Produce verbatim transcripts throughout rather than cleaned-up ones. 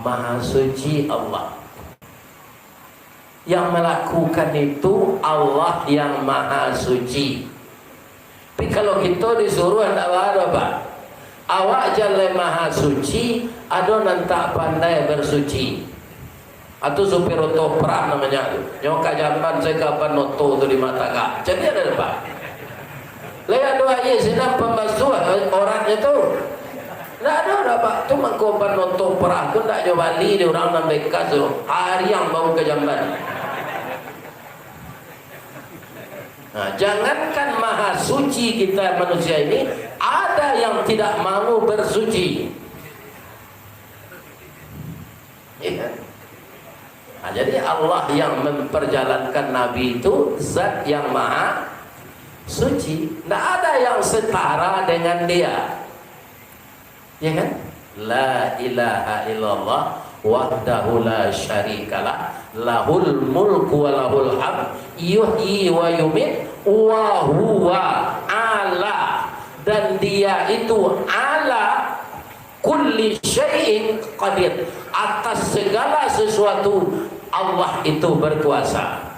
Maha Suci Allah. Yang melakukan itu Allah yang Maha Suci. Tapi kalau kito disuruah, ndak baa doh, Pak. Awak jan lai Maha Suci, ado nan tak pandai bersuci. Atau supir oto perah namonyo tu. Nyo ka jamban, sai ka ban oto tu di mata ka. Jadi ado, Pak. Lai ado aia sinan pambasuah orannyo tu? Ndak ado doh, Pak. Tu mangko ban oto perah tu ndak nyo bali dek urang nan bekas tu. Ariang bawa ka jamban. Nah, jangankan Maha Suci kita manusia ini, ada yang tidak mau bersuci. Iya kan? Nah, jadi Allah yang memperjalankan Nabi itu Zat yang Maha Suci. Ndak ada yang setara dengan Dia. Ya kan? La ilaha illallah wahdahu la syarikalah, lahul mulku wa lahul hamd, yuhyi wa yumit, wa huwa ala, dan Dia itu ala kulli syai'in qadir, atas segala sesuatu Allah itu berkuasa.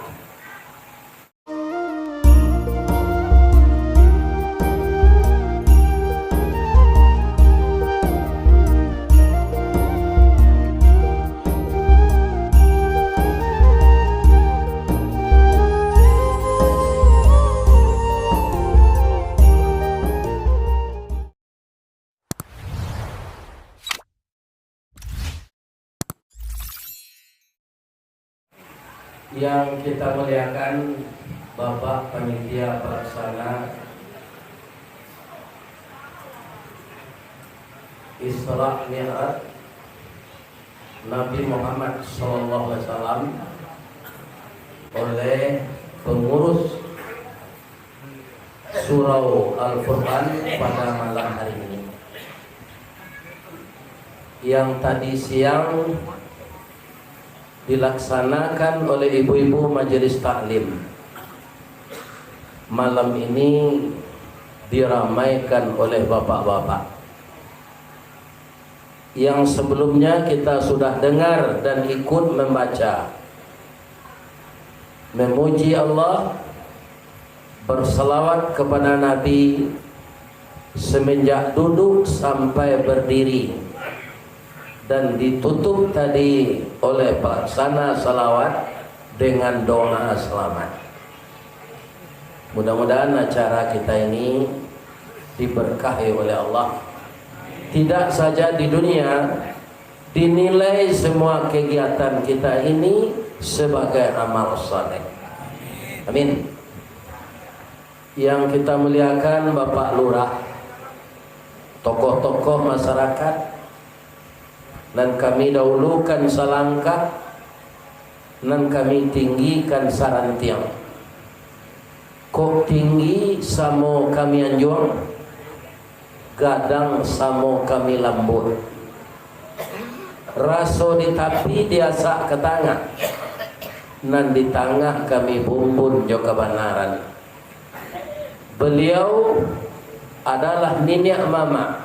Yang kita muliakan Bapak Panitia Pelaksana Isra Mi'raj Nabi Muhammad sallallahu alaihi wasallam oleh pengurus Surau Al-Furqan pada malam hari ini, yang tadi siang dilaksanakan oleh ibu-ibu Majelis Taklim, malam ini diramaikan oleh bapak-bapak. Yang sebelumnya kita sudah dengar dan ikut membaca, memuji Allah, bersalawat kepada Nabi semenjak duduk sampai berdiri, dan ditutup tadi oleh pelaksana salawat dengan doa selamat. Mudah-mudahan acara kita ini diberkahi oleh Allah. Tidak saja di dunia, dinilai semua kegiatan kita ini sebagai amal saleh. Amin. Yang kita muliakan Bapak Lurah, tokoh-tokoh masyarakat, nan kami dahulukan salangkah, nan kami tinggikan sarantiang. Kok tinggi samo kami anjuang, gadang samo kami lambuik. Raso di tapi diasak ka tangah, nan di tangah kami bumbun jo kabanaran. Baliau adalah niniak mamak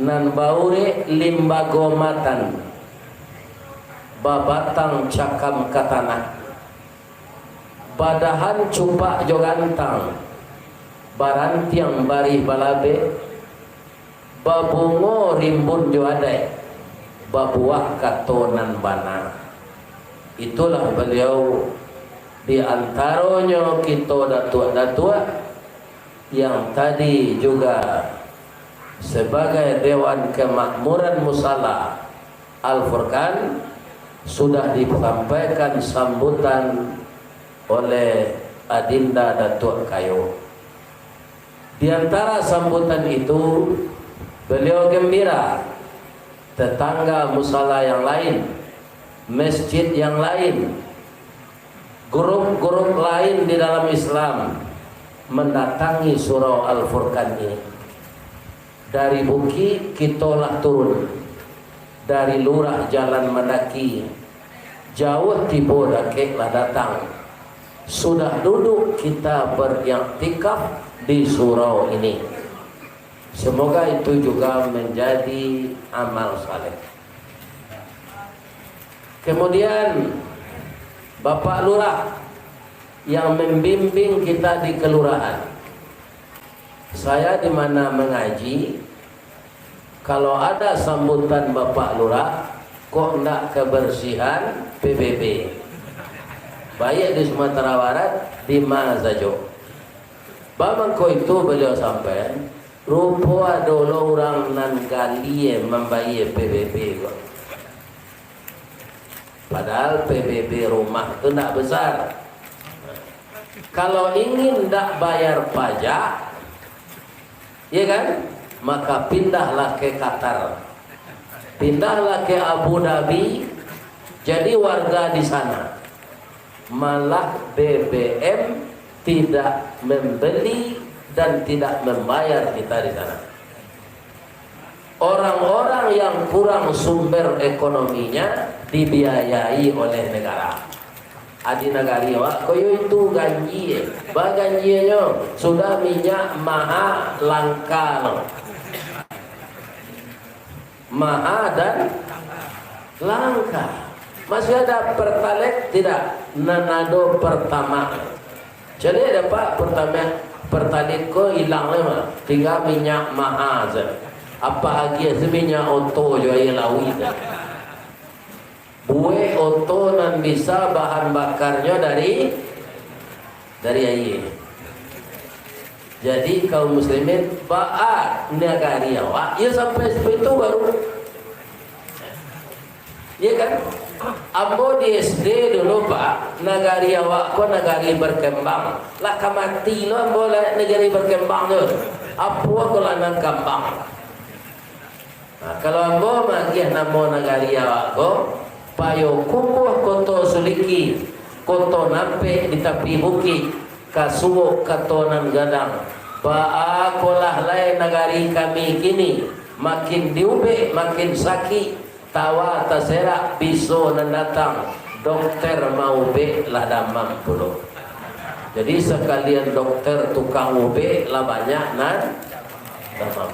nan baurek limbago matan, babatang cakam ka tanah, badahan cupak jo gantang, barantiang barih balabek, babungo rimbun jo adaik, babuah kato nan bana. Itulah baliau, di antaronyo kito datuak-datuak yang tadi juga sebagai Dewan Kemakmuran Musala Al-Furqan sudah disampaikan sambutan oleh Adinda Datuak Kayo. Di antara sambutan itu, baliau gembira, tetangga musala yang lain, masjid yang lain, grup-grup lain di dalam Islam mendatangi Surau Al-Furqan ini. Dari bukik kito lah turun, dari lurah jalan mandaki, jauah tibo dakek lah datang. Sudah duduk kita beriktikaf di surau ini. Semoga itu juga menjadi amal saleh. Kemudian, Bapak Lurah yang membimbing kita di kelurahan. Saya di mana mengaji, kalau ada sambutan Bapak Lurah, kok ndak kebersihan P B B. Baik di Sumatera Barat, di ma sajo. Bamangko itu beliau sampaikan, rupo ado lo urang nan galie mambayie P B B ko. Padahal P B B rumah tu ndak besar. Kalau ingin ndak bayar pajak, ya kan, maka pindahlah ke Qatar. Pindahlah ke Abu Dhabi, jadi warga di sana. Malah B B M tidak membeli dan tidak membayar kita di sana. Orang-orang yang kurang sumber ekonominya dibiayai oleh negara. Adi nagari awak, koyo itu ganjie. Ba ganjienyo, sudah minyak maha langka no. Maha dan langka. Masih ada Pertalite? Tidak. Nan ado Pertamax. Caliak dek Apak, Pertamax, Pertalite ko ilang lai mah. Tingga minyak maha sajo. Apak agiah se minyak oto jo aia lauik. Buek oto nan bisa bahan bakarnyo dari, dari aia. Jadi, kaum muslimin, baa nagari awak, yo sampai seperti itu baru. Iya kan? Ambo di S D dulu, Pak, nagari awak ko nagari berkembang. Lah ka mati lo ambo lah nagari berkembang tu. Apo ko lah nan kambang. Nah, kalau ambo maagiah namo nagari awak ko, Payokumbuah Koto Suliki, koto nampek di tapi bukik, ka suok kato nan gadang. Baa kolah lai nagari kami kini, makin diubek makin sakik, tawa taserak biso nan datang, dokter maubek lah damam pulo. Jadi sakalian dokter tukang ubek lah banyak nan damam.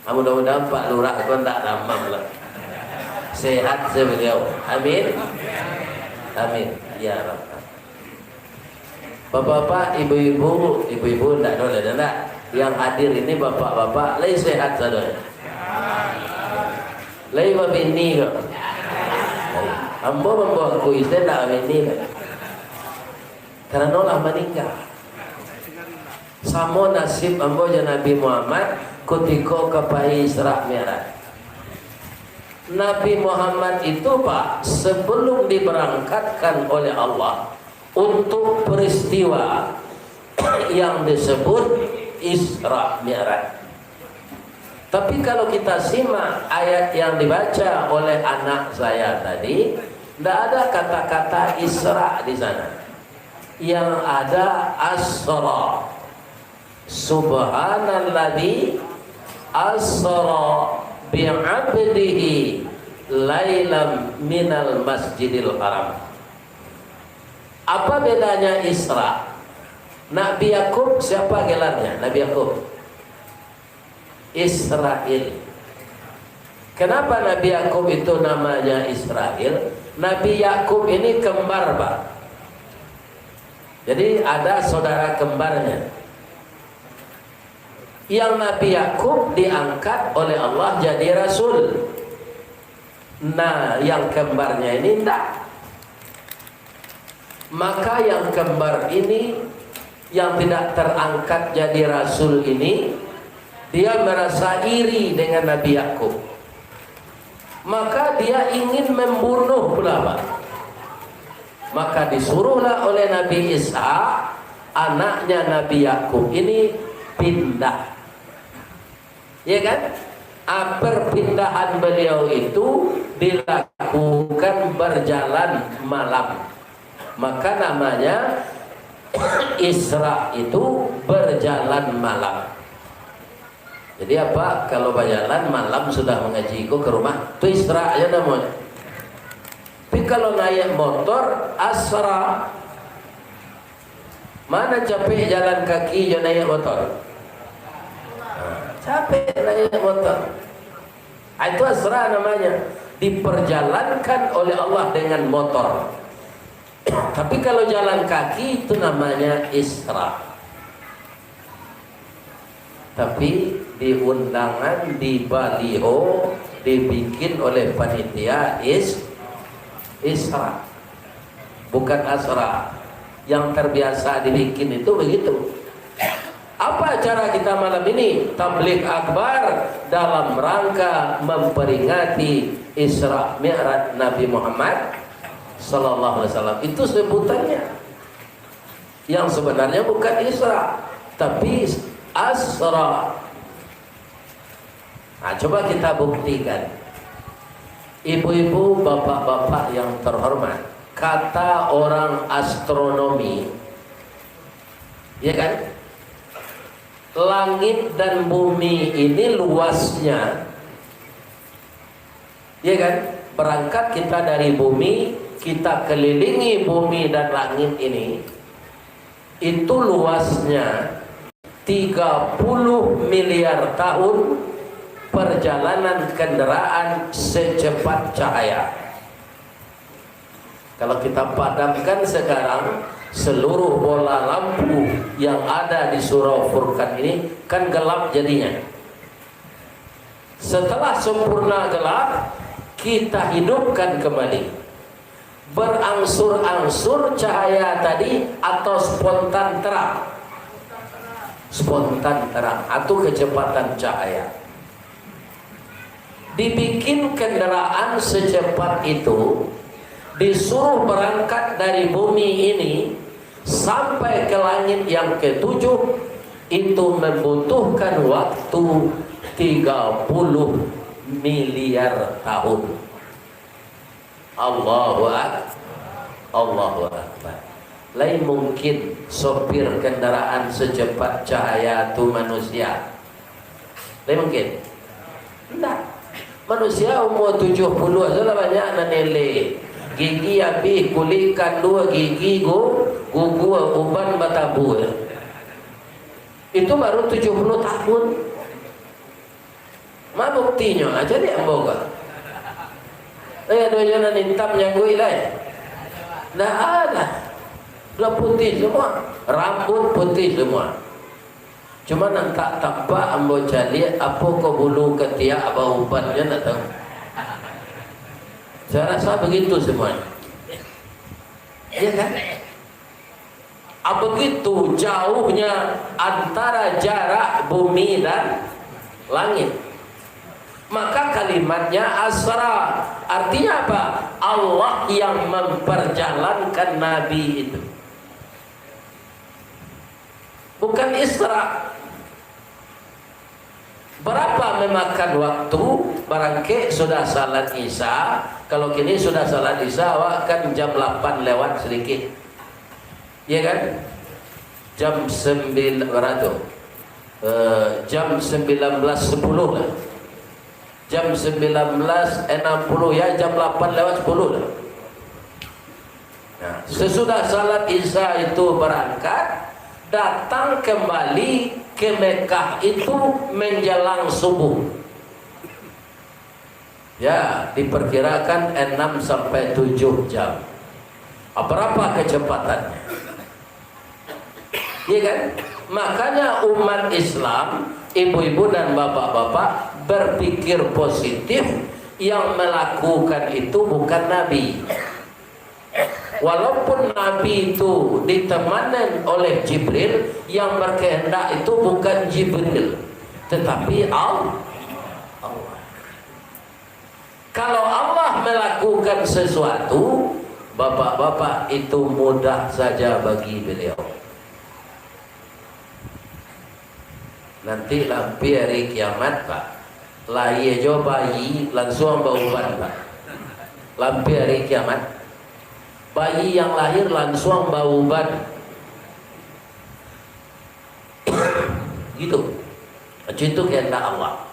Ah, mudah-mudahan Pak Lurah ko ndak damam lah. Sehat sajo baliau. Amin. Amin. Ya Rabb. Bapak-bapak, ibu-ibu, ibu-ibu ndak ado lah, ndak. Yang hadir ini bapak-bapak, lai sehat sadonyo? Lai babini ko? Ambo mambawa kuis, ndak babini ko. Karano lah maningga. Samo nasib ambo jo Nabi Muhammad kutiko ka pai Isra Mi'raj. Nabi Muhammad itu, Pak, sebelum diberangkatkan oleh Allah untuk peristiwa yang disebut Isra Mi'raj. Tapi kalau kita simak ayat yang dibaca oleh anak saya tadi, ndak ada kata-kata Isra di sana. Yang ada asra. Subhanalladzi asra bi'abdihi lailam minal masjidil haram. Apa bedanya Isra? Nabi Yakub siapa gelarnya? Nabi Yakub. Israel. Kenapa Nabi Yakub itu namanya Israel? Nabi Yakub ini kembar, Pak. Jadi ada saudara kembarnya. Yang Nabi Yakub diangkat oleh Allah jadi rasul. Nah, yang kembarnya ini ndak. Maka yang kembar ini, yang tidak terangkat jadi rasul ini, dia merasa iri dengan Nabi Yakub. Maka dia ingin membunuh pula, Pak. Maka disuruhlah oleh Nabi Ishak, anaknya Nabi Yakub ini pindah. Ya kan? Ah, perpindahan beliau itu dilakukan berjalan malam. Maka namanya Isra itu berjalan malam. Jadi apa, kalau bajalan malam sudah mengaji ko ke rumah, tu Isra aja namanya. Tapi kalau naik motor, Asra. Mana capek jalan kaki jo naik motor? Capek naik motor. Ah, itu Asra namanya. Diperjalankan oleh Allah dengan motor. Tapi kalau jalan kaki, itu namanya Isra. Tapi di undangan, di baliho, dibikin oleh panitia Is-, Isra. Bukan Asra. Yang terbiasa dibikin itu begitu. Apa acara kita malam ini? Tabligh Akbar dalam rangka memperingati Isra Mi'raj Nabi Muhammad sallallahu alaihi wasallam. Itu sebutannya. Yang sebenarnya bukan Isra, tapi Asra. Nah, coba kita buktikan. Ibu-ibu, bapak-bapak yang terhormat, kata orang astronomi, ya kan? Langit dan bumi ini luasnya, ya kan? Berangkat kita dari bumi, kita kelilingi bumi dan langit ini, itu luasnya tiga puluh miliar tahun perjalanan kendaraan secepat cahaya. Kalau kita padamkan sekarang, seluruh bola lampu yang ada di Surau Furqan ini kan gelap jadinya. Setelah sempurna gelap, kita hidupkan kembali. Berangsur-angsur cahaya tadi atau spontan terang? Spontan terang, atau kecepatan cahaya. Dibikin kendaraan secepat itu, disuruh berangkat dari bumi ini sampai ke langit yang ketujuh, itu membutuhkan waktu tiga puluh miliar tahun. Allahu Ak-, Allahu Akbar. Lai mungkin sopir kendaraan secepat cahaya tu manusia? Lai mungkin? Ndak. Manusia umur tujuh puluh tu lah banyak nan eleh. Gigi abih, kulik kandua, gigi gu-, gugua, uban batabua. Itu baru tujuh puluh tahun. Ma buktinyo? Aja dek ambo ka. Eh, ado juo nan itam nyangguik lai? Ndak ada. Sudah putih semua. Rambut putih semua. Cuma nan tak tampak ambo caliak, apo ko bulu katiak baubannyo, ndak tahu. Saya rasa begitu semuanya. Iya kan? Ah, begitu jauhnya antara jarak bumi dan langit. Maka kalimatnya asra. Artinya apa? Allah yang memperjalankan Nabi itu. Bukan Isra. Berapa memakan waktu? Barangkek sudah salat Isya. Kalau kini sudah salat Isya, awak kan jam lapan lewat sedikit. Iya kan? Jam sembilan, berapa tu? Eh, jam sembilan belas sepuluh lah. Jam sembilan belas enam puluh, ya, jam lapan lewat sepuluh lah. Nah, sesudah salat Isya itu berangkat, datang kembali ke Mekah itu menjelang subuh. Ya, diperkirakan enam sampai tujuh jam. Ah, berapa kecepatannya? Iya kan? Makanya umat Islam, ibu-ibu dan bapak-bapak, berpikir positif, yang melakukan itu bukan Nabi. Walaupun Nabi itu ditemani oleh Jibril, yang berkehendak itu bukan Jibril, tetapi Al-, Allah. Kalau Allah melakukan sesuatu, bapak-bapak, itu mudah saja bagi Beliau. Nanti lampia hari kiamat, Pak, lahia jo bayi, lansuang bauban, Pak. Lampia hari kiamat, bayi yang lahir lansuang bauban. Gitu. Macam itu kehendak Allah.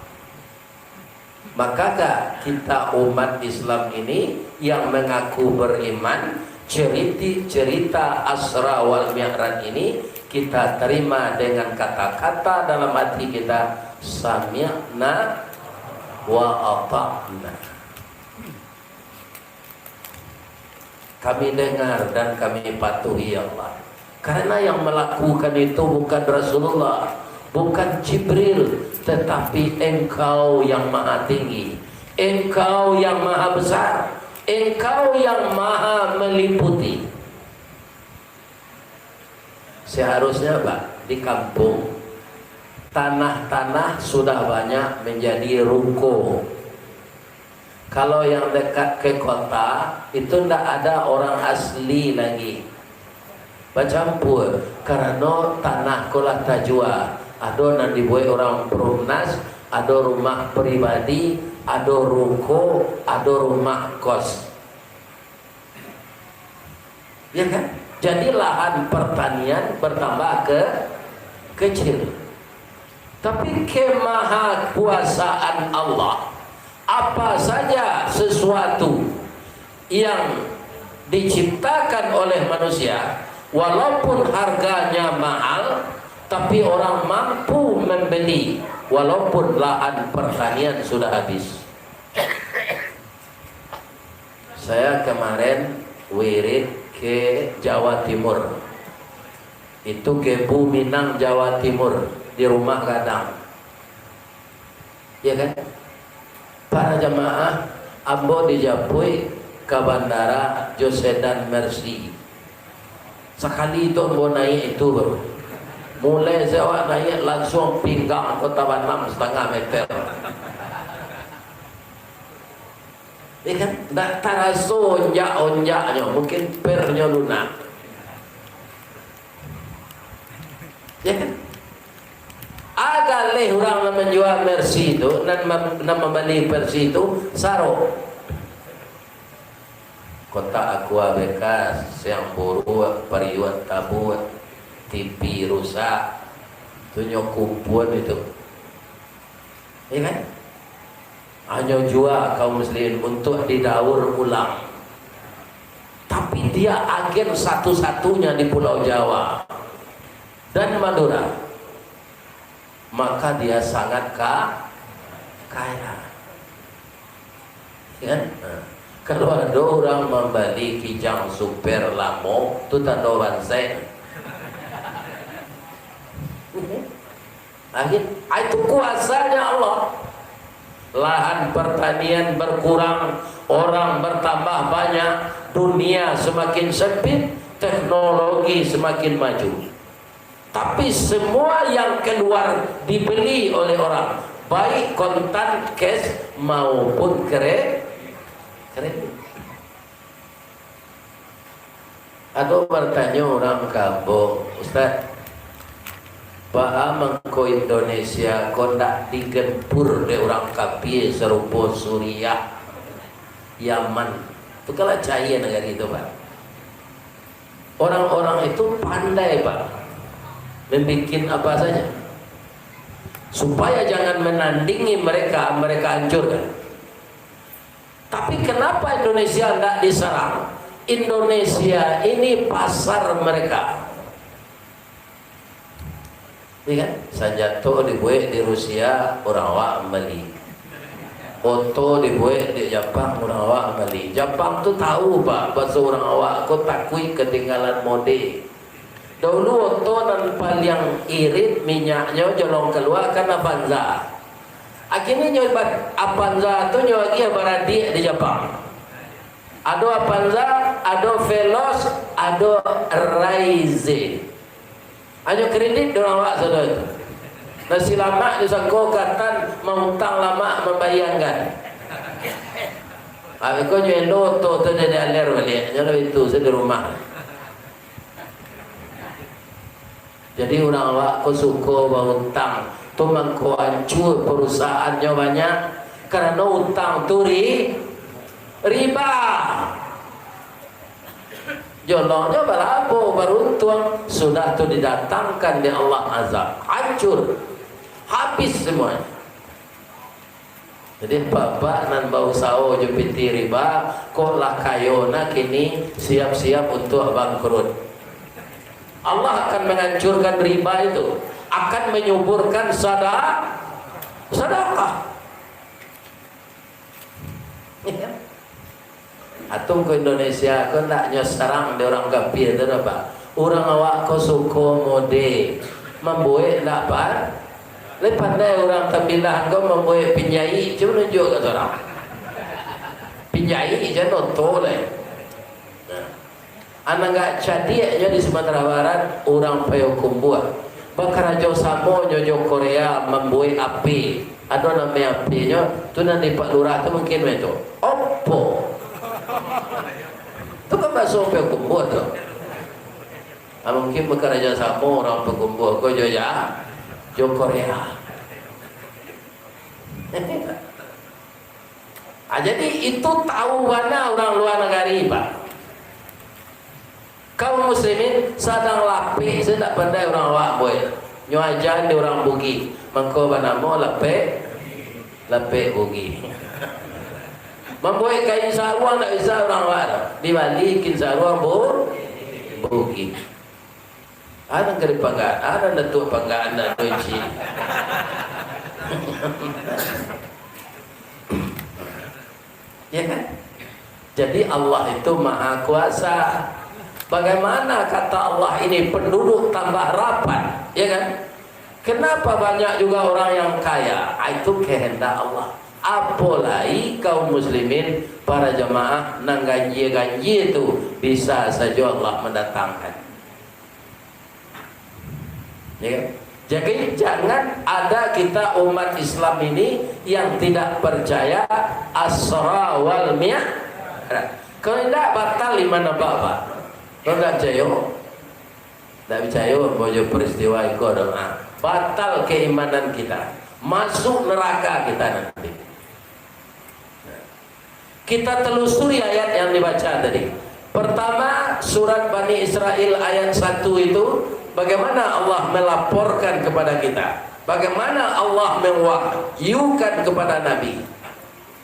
Makakah kita umat Islam ini yang mengaku beriman, ceriti-, cerita Asra wal Mi'raj ini kita terima dengan kata-kata dalam hati kita, "Sami'na"? wa ata'na. Kami dengar dan kami patuhi, ya Allah. Karena yang melakukan itu bukan Rasulullah, bukan Jibril, tetapi Engkau yang Maha Tinggi, Engkau yang Maha Besar, Engkau yang Maha Meliputi. Seharusnya, Pak, di kampung, tanah-tanah sudah banyak menjadi ruko. Kalau yang dekat ke kota, itu ndak ada orang asli lagi. Bacampur, karano tanah ko lah tajua. Ado nan dibuek urang perumnas, ado rumah pribadi, ado ruko, ado rumah kos. Ya kan? Jadi lahan pertanian bertambah ke kecil. Tapi kemahakuasaan Allah, apa saja sesuatu yang diciptakan oleh manusia, walaupun harganya mahal, tapi orang mampu membeli, walaupun lahan pertanian sudah habis. Saya kemarin wirid ke Jawa Timur. Itu Gebu Minang, Jawa Timur, di rumah gadang. Ya kan? Para jamaah, ambo dijapuik ka bandara jo sedan Mercy. Sakali tu ambo naiak itu baru. Mulai se awak naiak, lansuang pinggang ko tabanam satangah meter. Ya kan? Ndak taraso onjak-onjaknyo, mungkin pernyo lunak. Ya kan? Agaleh urang nan manjua Mercy tu, nan mam-, nan mambali Mercy tu, saro. Kotak aqua bekas, siang buruak, pariuak tabuak, T V rusak, tu nyo kumpuan itu. Ya kan? Hanyo jua kaum muslimin untuak didaur ulang. Tapi dia agen satu-satunya di Pulau Jawa dan Madura. Maka dia sangat ka-, kaya. Ya kan? Nah, kalau ado urang mambali Kijang Super lamo, tu tando bansaik. Akhir, ah, itu kuasanya Allah. Lahan pertanian berkurang, orang bertambah banyak, dunia semakin sempit, teknologi semakin maju. Tapi semua yang keluar dibeli oleh orang, baik kontan, cash, maupun kre-, kredit. Ado batanyo urang ka ambo, "Ustaz, baa mangko Indonesia ko ndak digempur dek urang kapie sarupo Suriah, Yaman?" Tu kan lah cair nagari tu, Pak. Orang-orang itu pandai, Pak, membikin apa saja. Supaya jangan menandingi mereka, mereka hancurkan. Tapi kenapa Indonesia ndak diserang? Indonesia ini pasar mereka. Iya kan? Sanjato dibuek di Rusia, urang awak mambali. Oto dibuek di Japang, urang awak mambali. Japang tu tahu, Pak, baso urang awak ko takuik katinggalan mode. Daulu oto nan paliang irit minyaknyo jolong kalua kan Avanza. Akhirnyo nyo ba-, Avanza tu nyo agiah baradiak di Japang. Ado Avanza, ado Veloz, ado Raize. Hanyo kredit dek urang awak sado tu. Nasi lamak disangko katan mautang lamak mambayangkan. Abih ko nyo elo oto tu dari aler baliak. Nyo lah itu, sa di rumah. Jadi urang awak ko suko bautang, tu mangko ancua parusahaannyo banyak, karano utang tu ri-, riba. Jolongnyo balabo, baruntuang, sudah tu didatangkan dek Allah azab, hancur, habis semuanya. Jadi, bapak nan bausaho jo pitih riba, kok lah kayo nah kini, siap-siap untuak bangkrut. Allah akan menghancurkan riba itu, akan menyuburkan sada-, sadakah. Atung ko Indonesia ko ndak nyo sarang dek urang kapia tu doh, Pak. Urang awak ko suko mode, mambuek ndak, Pak? Lai pandai urang Tambilang ko mambuek pinjaik, cubo nunjuak ka surang. Pinjaik jan oto lai. Nah. Anak gak cadiaknyo di Sumatera Barat, urang Payokumbuah. Bakarajo samo nyo jo Korea mambuek A P. Ado namo A P-nyo, tu nan di Pak Lurah tu mungkin itu. Oppo. Tu kan baso Payokumbuah tu. Ah, mungkin bakarajo samo urang Payokumbuah ko jo, ya, jo Korea. Ah, jadi itu tahu bana urang lua nagari, Pak. Kaum muslimin sadang lapek, sajo ndak pandai urang awak buek. Nyo aja di urang Bugih, mangko banamo lapek, lapek Bugih. Mambuek kain saruang ndak bisa urang awak tu. Di Bali kain saruang Bu-, Bugih. Anak dari panggaan, anak datuk panggaan, anak doji. Ya kan? Jadi Allah itu maha kuasa. Bagaimana kata Allah ini penduduk tambah rapat, ya kan? Kenapa banyak juga orang yang kaya? Ah, itu kehendak Allah. Apolai kaum muslimin, para jamaah, nan ganjia-ganjia tu bisa sajo Allah mendatangkan. Ya kan? Jadi, jangan ada kita umat Islam ini yang tidak percaya Asra wal Mi'raj. Kalau tidak, batal iman Abah, Pak. Kalau tidak percaya, tidak percaya, mau jo peristiwa iko doh, ah, batal keimanan kita. Masuk neraka kita nanti. Kita telusuri ayat yang dibaca tadi. Pertama, surat Bani Israel ayat satu itu, bagaimana Allah melaporkan kepada kita, bagaimana Allah mewahyukan kepada Nabi.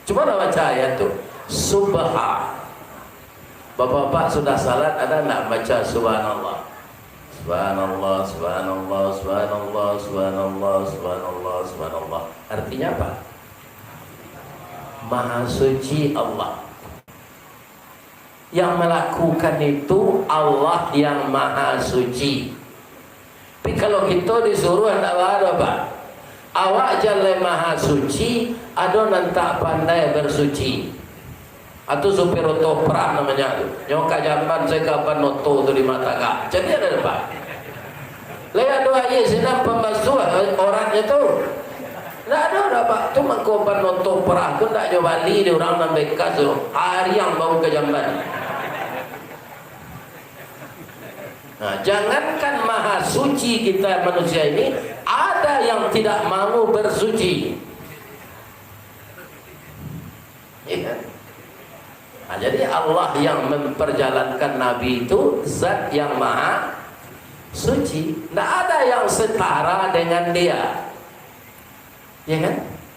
Cuba lah baca ayat tu. Subha. Bapak-bapak sudah salat, ada ndak baca subhanallah? Subhanallah, subhanallah, subhanallah, subhanallah, subhanallah, subhanallah. Artinya apa? Maha suci Allah. Yang melakukan itu Allah yang maha suci. Tapi kalau kito disuruah, ndak baa doh, Pak. Awak jan lai maha suci, ado nan tak pandai bersuci. Atau supir oto perah namanya tu. Nyo ka jamban sajo ka ban oto tu di mata ka. Jadi ado, Pak. Lai ado aia sinan pambasuah oratnyo tu. Ndak ado doh, Pak. Tu mangko ban oto perah tu ndak nyo bali dek urang nan bekas tu. Ariang bawa ka jamban. Nah, jangankan maha suci kita manusia ini, ada yang tidak mau bersuci. Ya kan? Nah, jadi Allah yang memperjalankan Nabi itu zat yang maha suci. Ndak ada yang setara dengan Dia. Ya kan?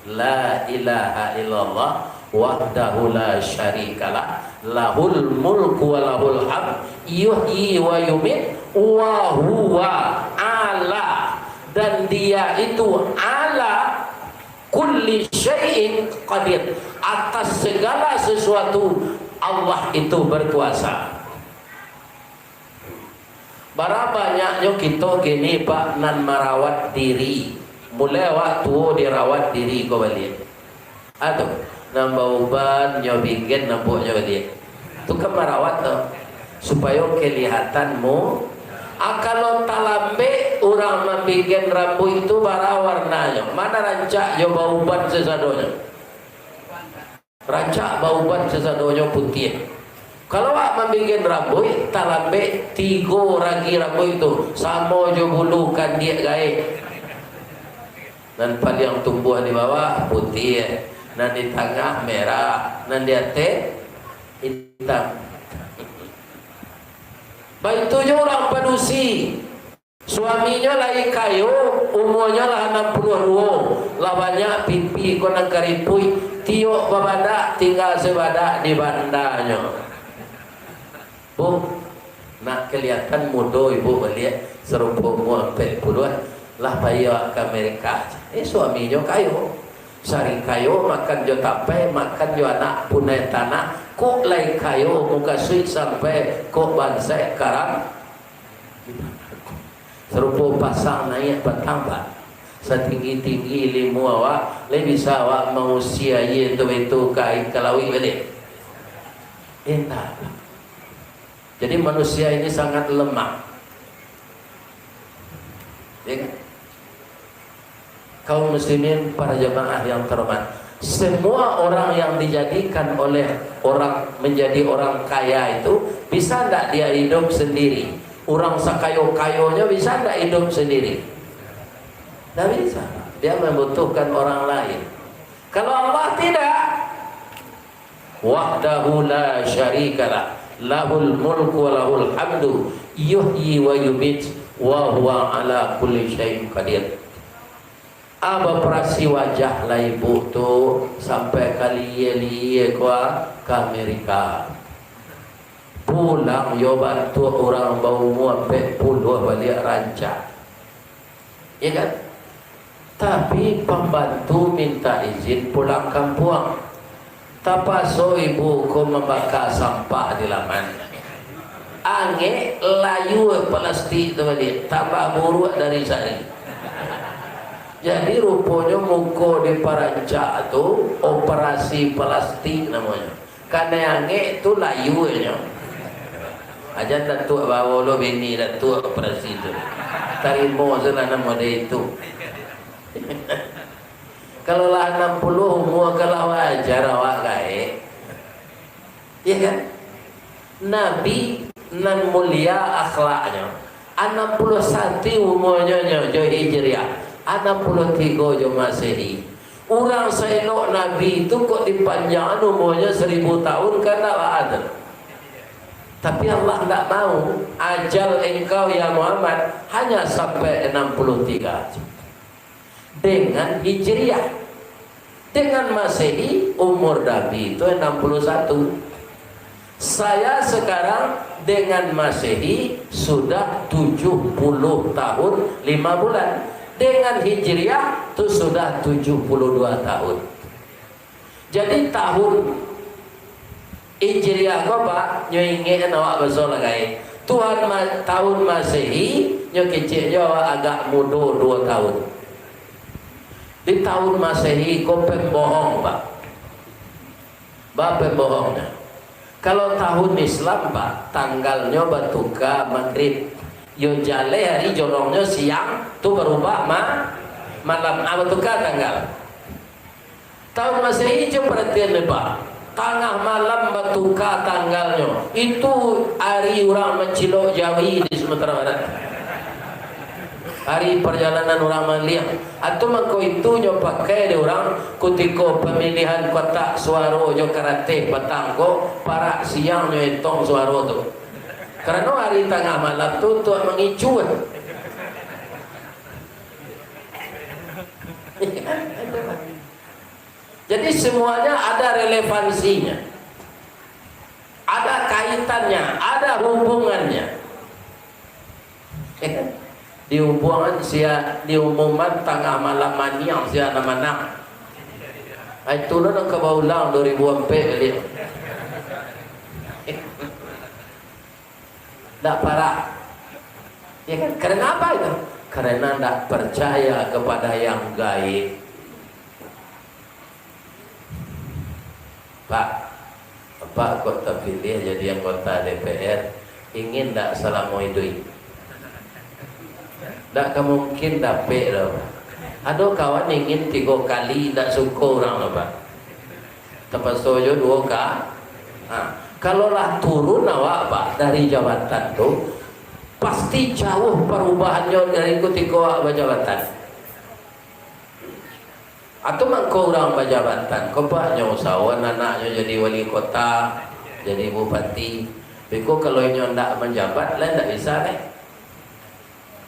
La ilaha illallah wahdahu la syarikalah, lahul mulku wa lahul hamd, yuhyi wa yumit, wa huwa ala, dan Dia itu ala kulli syai'in qadir, atas segala sesuatu Allah itu berkuasa. Bara banyaknyo kito kini, Pak, nan marawat diri. Mulai awak tuo dirawat diri ko baliak. Ado, nan bauban nyo bikin nampuaknyo baliak. Tu kan marawat tu, supayo kelihatan mu. Ah, kalau talambek urang mambikin rambuik tu, bara warnanyo? Mana rancak jo bauban sasadonyo? Rancak bauban sasadonyo putiah. Kalau awak mambikin rambuik, talambek tigo ragi rambuik tu, samo jo bulu kandiak gaek. Nan paliang tumbuah di bawah putiah, nan di tangah merah, nan di ateh itam. Baitu jo urang padusi. Suaminyo lai kayo, umuanyo lah anam puluah duo, lah banyak pipi ko nan karipuik, tiok babadak tingga sabadak di bandanyo. Bu, nak kaliatan mudo ibu baliak, sarupo umua ampek puluah, lah pai awak ka Amerika. Eh, suaminyo kayo. Sari kayo makan jo tapai, makan jo anak punai tanah, kok lai kayo mukasuik sampai kok bansaik karang. Sarupo pasang naiak patang, Pak. Satinggi-tinggi ilmu awak, lai bisa awak mausia aia tu baitu ka ai-, ka lauik baliak? Indak. Jadi manusia ini sangat lemah. Ya kan? Kaum muslimin, para jamaah yang terhormat, semua orang yang dijadikan oleh orang menjadi orang kaya itu, bisa ndak dia hidup sendiri? Urang sakayo-kayonyo bisa ndak hidup sendiri? Ndak bisa. Dia membutuhkan orang lain. Kalau Allah tidak, wahdahu la syarikalah, lahul mulku wa lahul hamdu, yuhyi wa yumit, wa huwa ala kulli syai'in qadir. Aba parasi wajah lah ibu tu, sampai ka lie-lie kua ka Amerika. Pulang yo bantuak urang baumua ampek puluah baliak rancak. Ya kan? Tapi pambantu minta izin pulang kampuang. Tapaso ibu ko mambaka sampah di laman. Angek layua plastik tu baliak, tambah buruak dari sari. Jadi ruponyo muko di parancak tu operasi plastik namonyo. Kanai angek tu layuanyo. Aja Datuak bawo lo bini Datuak operasi tu. Tarimo salah namo dari itu. Kalau lah anam puluah umua, kalau wajar awak gaek. Iya kan? Nabi nan mulia akhlaknyo, anam puluah satu umuanyo nyo jo Hijriah, anam puluah tigo jo Masehi. Urang saelok Nabi tu kok dipanjangan umuanyo saribu tahun, kan ndak baa tu? Tapi Allah ndak mau, ajal engkau, ya Muhammad, hanya sampai enam puluh tiga. Dengan Hijriah. Dengan Masehi, umur Nabi itu enam puluh satu. Saya sekarang dengan Masehi sudah tujuh puluh tahun lima bulan. Dengan Hijriah tu sudah tujuh puluh dua tahun. Jadi tahun Hijriah ko, Pak, nyo ingek awak baso lah gai. Tuhan ma-, tahun Masehi, nyo kecek jo awak agak mudo duo tahun. Di tahun Masehi ko pembohong, Pak. Ba pembohongnyo. Kalau tahun Islam, Pak, tanggalnyo batuka magrib. Yo jaleh ari, jolongnyo siang, tu barubah ma-, malam. Ah, batuka tanggal. Tahun Masehi, cubo paratian dek Pak. Tangah malam batuka tanggalnyo. Itu ari urang mancilok jawi di Sumatera Barat. Ari parjalanan urang maliang. Atau mangko itu nyo pakai dek urang kutiko pamilihan kotak suaro jo karateh patang ko, parak siang nyo etong suaro tu. Karano ari tangah malam tu untuak mangicu. Jadi, semuanya ada relevansinya, ada kaitannya, ada hubungannya. Diumuman sia, diumuman tangah malam maniang sia nan manang. Ai, tu lah nan ka baulang dua ribu ampek tadi. Ndak parak. Ya kan? Karena apa itu? Karena ndak percaya kepada yang gaib. Pak, Bapak kok tapiliah jadi anggota D P R, ingin ndak salamo iduik? Ndak ka mungkin dapek doh, Pak. Ado kawan ingin tigo kali, ndak suko urang doh, Pak. Tapaso jo duo ka-, ha, kalau lah turun awak, Pak, dari jabatan tu, pasti jauah parubahannyo dari kutiko awak bajabatan. Atau mangko urang bajabatan, ko, Pak, nyo usahoan anaknyo jadi wali kota, jadi bupati. Beko kalau inyo ndak manjabat, lai ndak bisa, lai.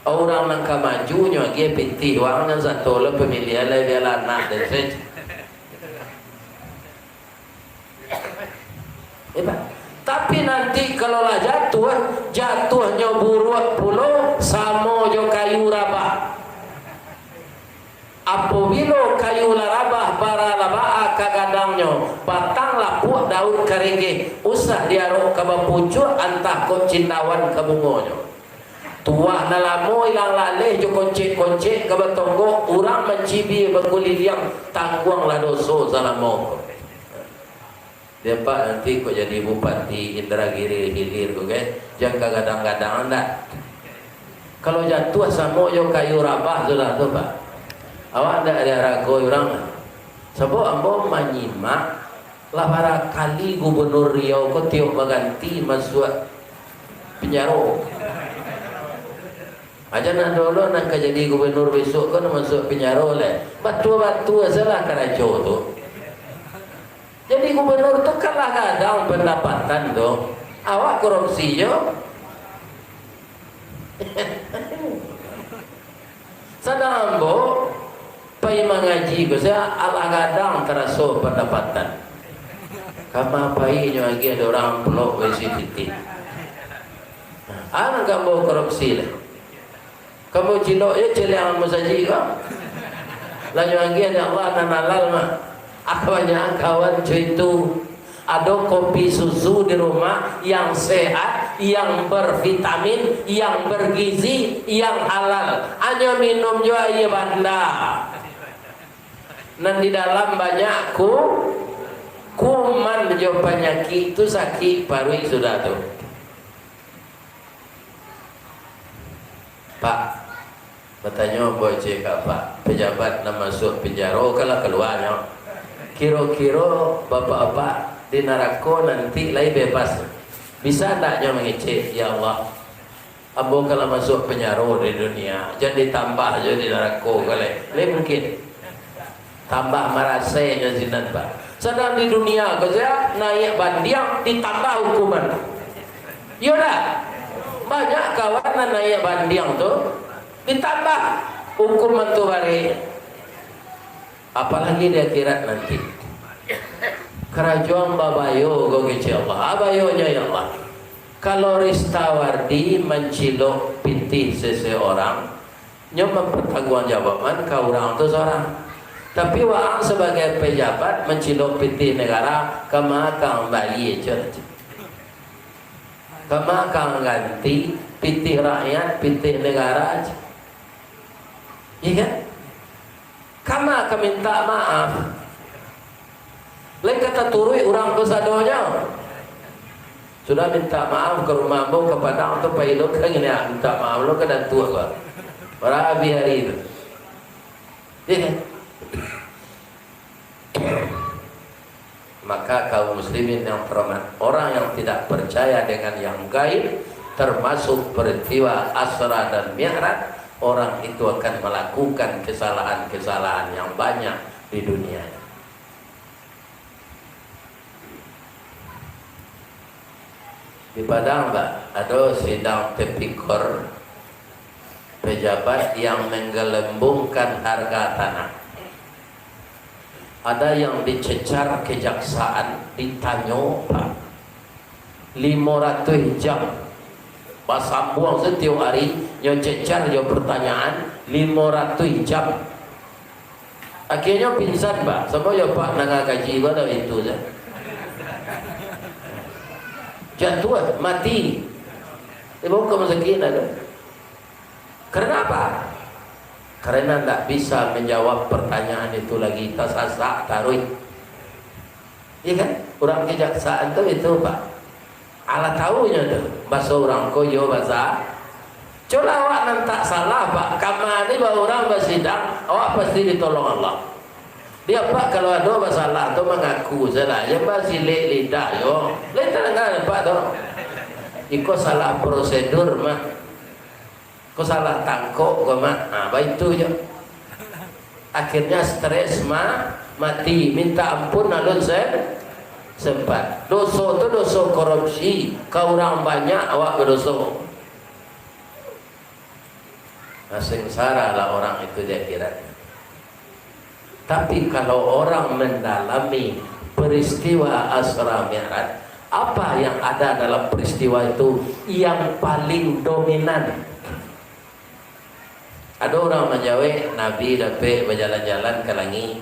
Urang nan ka maju nyo agiah pitih, urang nan sato lah pamilihan, lai bialah anak den sajo. Hebat. Tapi nanti kalau lah jatuah, jatuahnyo buruak pulo, samo jo kayu rabah. Apabilo kayu lah rabah, Batang lapuak daun karegeh, usah diarok ka bapucuak, antah kok cindawan ka bungonyo. Tuah nan lamo ilang laleh jo koncek-koncek ka batonggok, urang mancibia bakuliliang, tangguanglah doso salamo ko. Dek Apak nanti kok jadi Bupati Indragiri Hilir ko, kan? Jan ka gadang-gadang ndak. Kalau jatuah samo jo kayu rabah sudah tu, Pak. Awak ndak diharagoi urang. Sabab ambo manyimak, lah barakali Gubernur Riau ko tiok baganti masuak pinjaro. Aja nan dulu nan ka jadi gubernur besok ko nan masuak pinjaro lai. Batua-batua salah karajo tu. Jadi gubernur tu kan lah gadang pandapatan tu. Awak korupsi jo. Sadang ambo pai mangaji ko, sia alah gadang taraso pandapatan. Kama pai nyo agiah dek urang amplop baisi pitih. Ang ka ambo korupsi lah. Ka ambo cilok je caliang musajik ko. Lah nyo agiah dek Allah nan halal mah. Kabanyakan kawan co itu. Ado kopi susu di rumah yang sehat, yang bervitamin, yang bergizi, yang halal. Hanyo minum jo aia banda. Nan di dalam banyak ku-, kuman jo panyakik tu, sakik paruik sudah tu. Pak, batanyo ambo ciek ka Apak, pejabat nan masuak pinjaro kan lah kalua nyo. Kiro-kiro Bapak-bapak di narako nanti lai bebas, bisa ndak nyo mangecek, "Ya Allah, ambo kan lah masuak pinjaro di dunia, jan ditambah jo di narako ko lai." Lai mungkin? Tambah marasai nyo sinan, Pak. Sadang di dunia ko sajo naiak bandiang ditambah hukuman. Iyo ndak? Banyak kawan nan naiak bandiang tu ditambah hukuman tu barek. Apalagi di akhirat nanti. Karajo ang babayo ko kecek Allah. Ah, bayonyo, ya Allah. Kalau Ristawardi mancilok pitih seseorang, nyo mampartanggungjawaban ka urang tu sorang. Tapi waang sabagai pejabat mancilok pitih negara, kama ka ang bali ajo. Kama ka ang ganti pitih rakyat, pitih negara ajo. Iya kan? Kama ka minta maaf. Lai ka taturuik urang ko sadonyo. Sudah minta maaf ka rumah ambo ka Padang tu, pai lo ka ngini, ah, minta maaf lo ka Datuak ko. Bara abih hari tu. Iya kan? Maka kaum muslimin yang terhormat, orang yang tidak percaya dengan yang gaib, termasuk peristiwa Asra dan Mi'raj, orang itu akan melakukan kesalahan-kesalahan yang banyak di dunia ini. Di Padang, Pak, ado sidang tipikor pejabat yang menggelembungkan harga tanah. Ada yang dicecar kejaksaan, ditanyo, Pak, limo ratuih jam. Basambuang satiok ari, nyo cecar jo pertanyaan, limo ratuih jam. Akhirnyo pingsan, Pak. Samo jo Pak nangah kaji, Pak, dah itu sajo. Jatuah, mati. Dibawa ka rumah sakit, ado. Karena apa? Karena ndak bisa menjawab pertanyaan itu lagi, tasasak taruih. Iya kan? Urang kejaksaan tu itu, Pak. Alah tahu nyo tu, baso urang ko iyo basa. Cubolah awak nan tak salah, Pak. Kama ni ba urang basidang, awak pasti ditolong Allah. Dia, Pak, kalau ado basalah tu mangaku sajo lah. Jan basilek lidah yo. Lai tadanga, Pak, tu. Iko salah prosedur mah. Ko salah tangkok ko mah. Ha, baitu jo. Akhirnya stres ma-, mati. Minta ampun alun se-, sempat. Doso tu doso korupsi. Ka urang banyak awak badoso. Nah, sengsaralah orang itu di akhirat. Tapi kalau orang mendalami peristiwa Asra Mi'raj, apa yang ada dalam peristiwa itu yang paling dominan? Ado urang manjawek, Nabi dapek bajalan-jalan ka langik.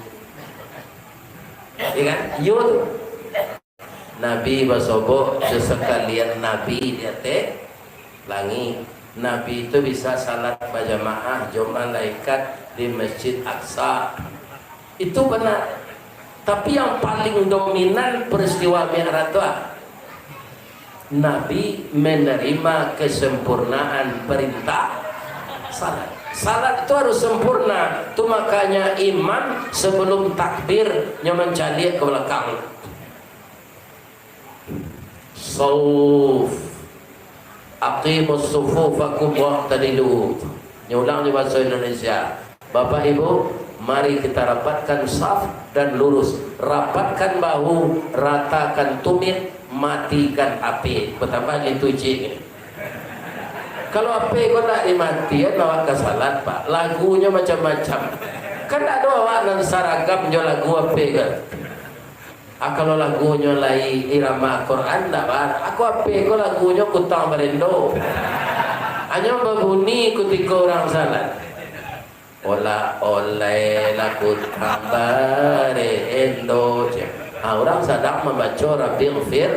Ya kan? Yo tu. Nabi basobok jo sakalian nabi di ateh langik. Nabi tu bisa salat bajamaah jo malaikat di Masjid Aqsa. Itu benar. Tapi yang paling dominan peristiwa Mi'raj tu, ah, Nabi menerima kesempurnaan perintah salat. Salat itu harus sempurna. Tu makanya imam sebelum takbir nyo mancaliak ke belakang. Sauf. Aqimus sufufakum wa'tadilu. Nyo ulang di bahasa Indonesia. Bapak Ibu, mari kita rapatkan saf dan lurus. Rapatkan bahu, ratakan tumit, matikan api. Betambah liturgi ni. Kalau api ko ndak dimatian, awak ka salat, Pak. Lagunyo macam-macam. Kan ndak ado awak nan saragam jo lagu api kan. Ah, kalau lagunyo lai irama Quran, ndak ba-, aku ape ko lagunyo Kutang Barendo. Hanyo babuni kutiko urang salat. Olah oleh lah Kutang Barendo, cek. Ah, urang sadang mambaco Rabbighfir.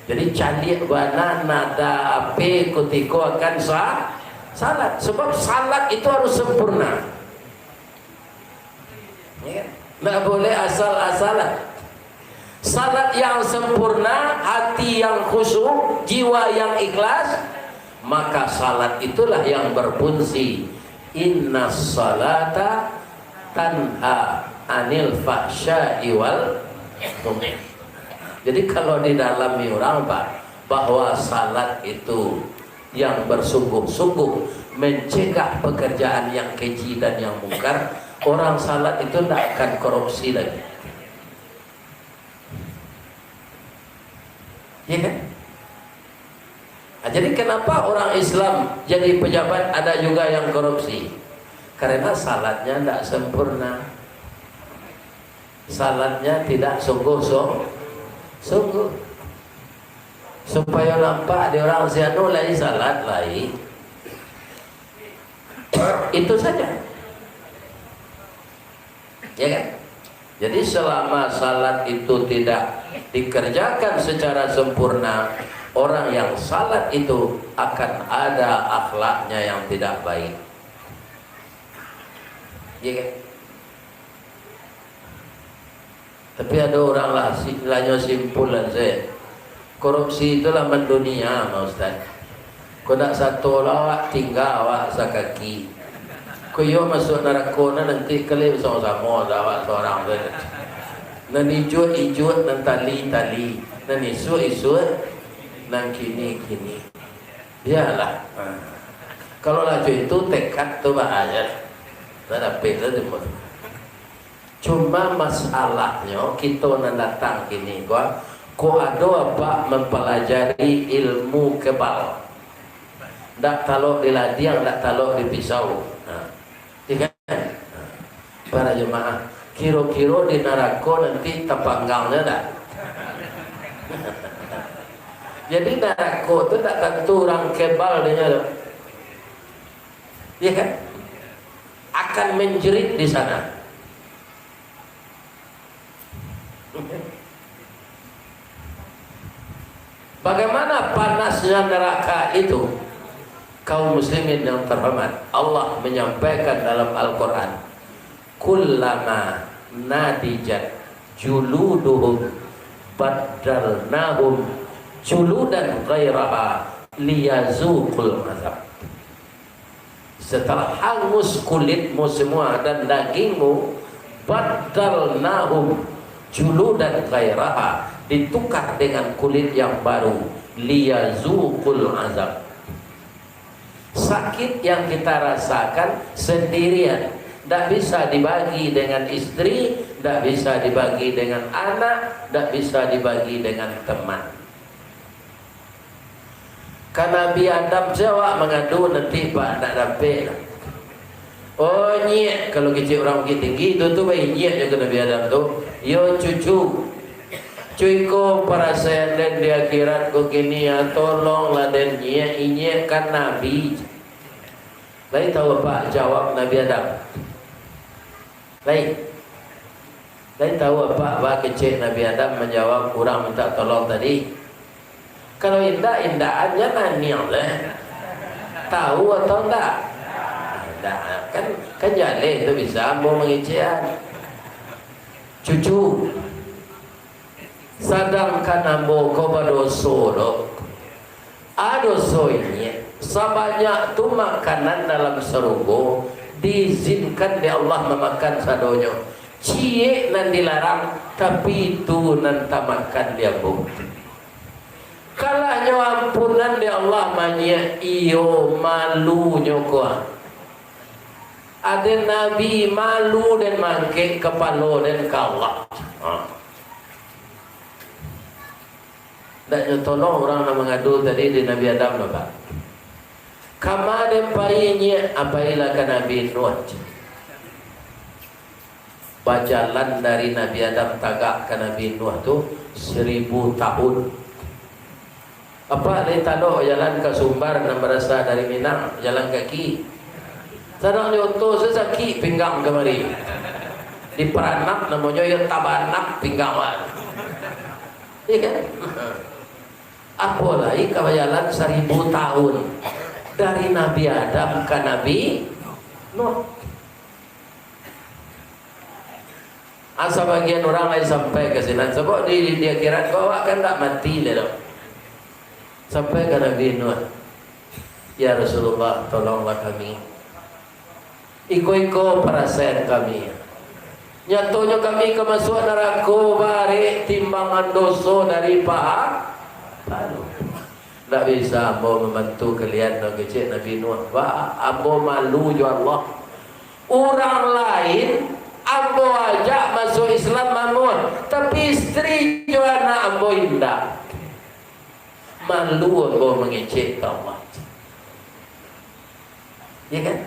Jadi caliak bana nada ape kutiko akan sa-, salat. Sebab salat itu harus sempurna. Ya kan? Ndak boleh asal-asalan. Salat yang sempurna, hati yang khusyuk, jiwa yang ikhlas, maka salat itulah yang berfungsi. Inna salata tanha anil fahsya'i wal munkar. Jadi, kalau didalami urang, Pak, bahwa salat itu yang bersungguh-sungguh mencegah pekerjaan yang keji dan yang mungkar, orang salat itu ndak akan korupsi lagi. Ya kan? Nah, jadi kenapa orang Islam jadi pejabat ada juga yang korupsi? Karena salatnya ndak sempurna. Salatnya tidak sungguh-sung-, sungguh. Supayo nampak di urang si anu lai salat lai. Itu saja. Ya kan? Jadi selama salat itu tidak dikerjakan secara sempurna, orang yang salat itu akan ada akhlaknya yang tidak baik. Ya kan? Tapi ado urang lah, si-, lanyo simpulan sajo. Korupsi itulah mandunia, mah, Ustaz. Kok ndak sato lah awak tingga awak sakaki. Kok iyo masuak narako nah nanti kali basamo-samo lah awak surang sajo. Nan ijuik-ijuik, nan tali-tali, nan isuak-isuak, nan kini-kini. Bialah. Ha. Kalau lah itu tekad tu bahaya. Lah dapek lah tu. Cuma masalahnyo, kito nan datang kini ko, ko ado apak mampalajari ilmu kebal. Ndak talok di ladiang, ndak talok di pisau. Nah, iya kan? Nah, para jemaah, kiro-kiro di narako nanti tapanggangnyo ndak? Jadi narako tu ndak tantu urang kebal dinyo tu. Iya kan? Akan menjerit di sana. Bagaimana panasnya neraka itu? Kaum muslimin yang terhormat, Allah menyampaikan dalam Al-Quran, "Kullama nadijat juluduhum baddalnahum juludan ghairaha liyazuqul azab." Setelah hangus kulitmu semua dan dagingmu, baddalnahum juludan ghairaha, ditukar dengan kulit yang baru, liyazuqul azab. Sakit yang kita rasakan sendirian, ndak bisa dibagi dengan istri, ndak bisa dibagi dengan anak, ndak bisa dibagi dengan teman. Ka Nabi Adam se awak mangadu nanti, Pak, ndak dapek lah. Oh, nyiak, kalau kecek urang Bukittinggi tu, tu bae nyiak jo ka Nabi Adam tu. Yo, cucu. Cuy ko, parasaian den di akhirat ko kini, ya, tolonglah den nyiak, inyiak kan Nabi. Lai tahu apak jawab Nabi Adam? Lai. Lai tahu apak ba kecek Nabi Adam manjawab urang mintak tolong tadi? Kalau indak, indakan jan naniang deh. Tahu atau indak? Indak. Kan, kan jaleh tu bisa ambo mangecekan. Cucu, sadangkan ambo ko badoso doh. A doso inyiak, sabanyak tu makanan dalam sarugo, diizinkan dek Allah mamakan sadonyo. Ciek nan dilarang, tapi itu nan tamakan di ambo. Kalahnyo ampunan dek Allah manyiak, iyo, malunyo ko. Aden Nabi malu den maangkek kapalo den ka Allah. Ha. Ndak nyo tolong urang nan mangadu tadi di Nabi Adam lah, Pak. Kama den pai nyiak, a pailah ka Nabi Nuh. Bajalan dari Nabi Adam tagak ka Nabi Nuh tu saribu tahun. Apak lai talok jalan ka Sumbar nan barasa dari Minang, jalan kaki. Sadang di oto se sakik pinggang kamari. Di Paranak namonyo, iyo tabanak pinggang, Pak. Iya kan? Apo lai ka bajalan saribu tahun dari Nabi Adam ka Nabi Nuh. Asa bagian urang lai sampai ka sinan, sabab di, di akhirat ko awak kan ndak mati lai doh. Sampai ka Nabi Nuh, "Ya Rasulullah, tolonglah kami. Iko-iko parasaian kami. Nyatonyo kami ka masuak narako, barek timbangan doso dari paha-, palu. Ndak bisa ambo mambantu kalian doh," kecek Nabi Nuh. Ba, ambo malu jo Allah. Urang lain ambo ajak masuak Islam mamuah, tapi istri jo anak ambo indak. Malu ambo mangecek ka Allah. Ya kan?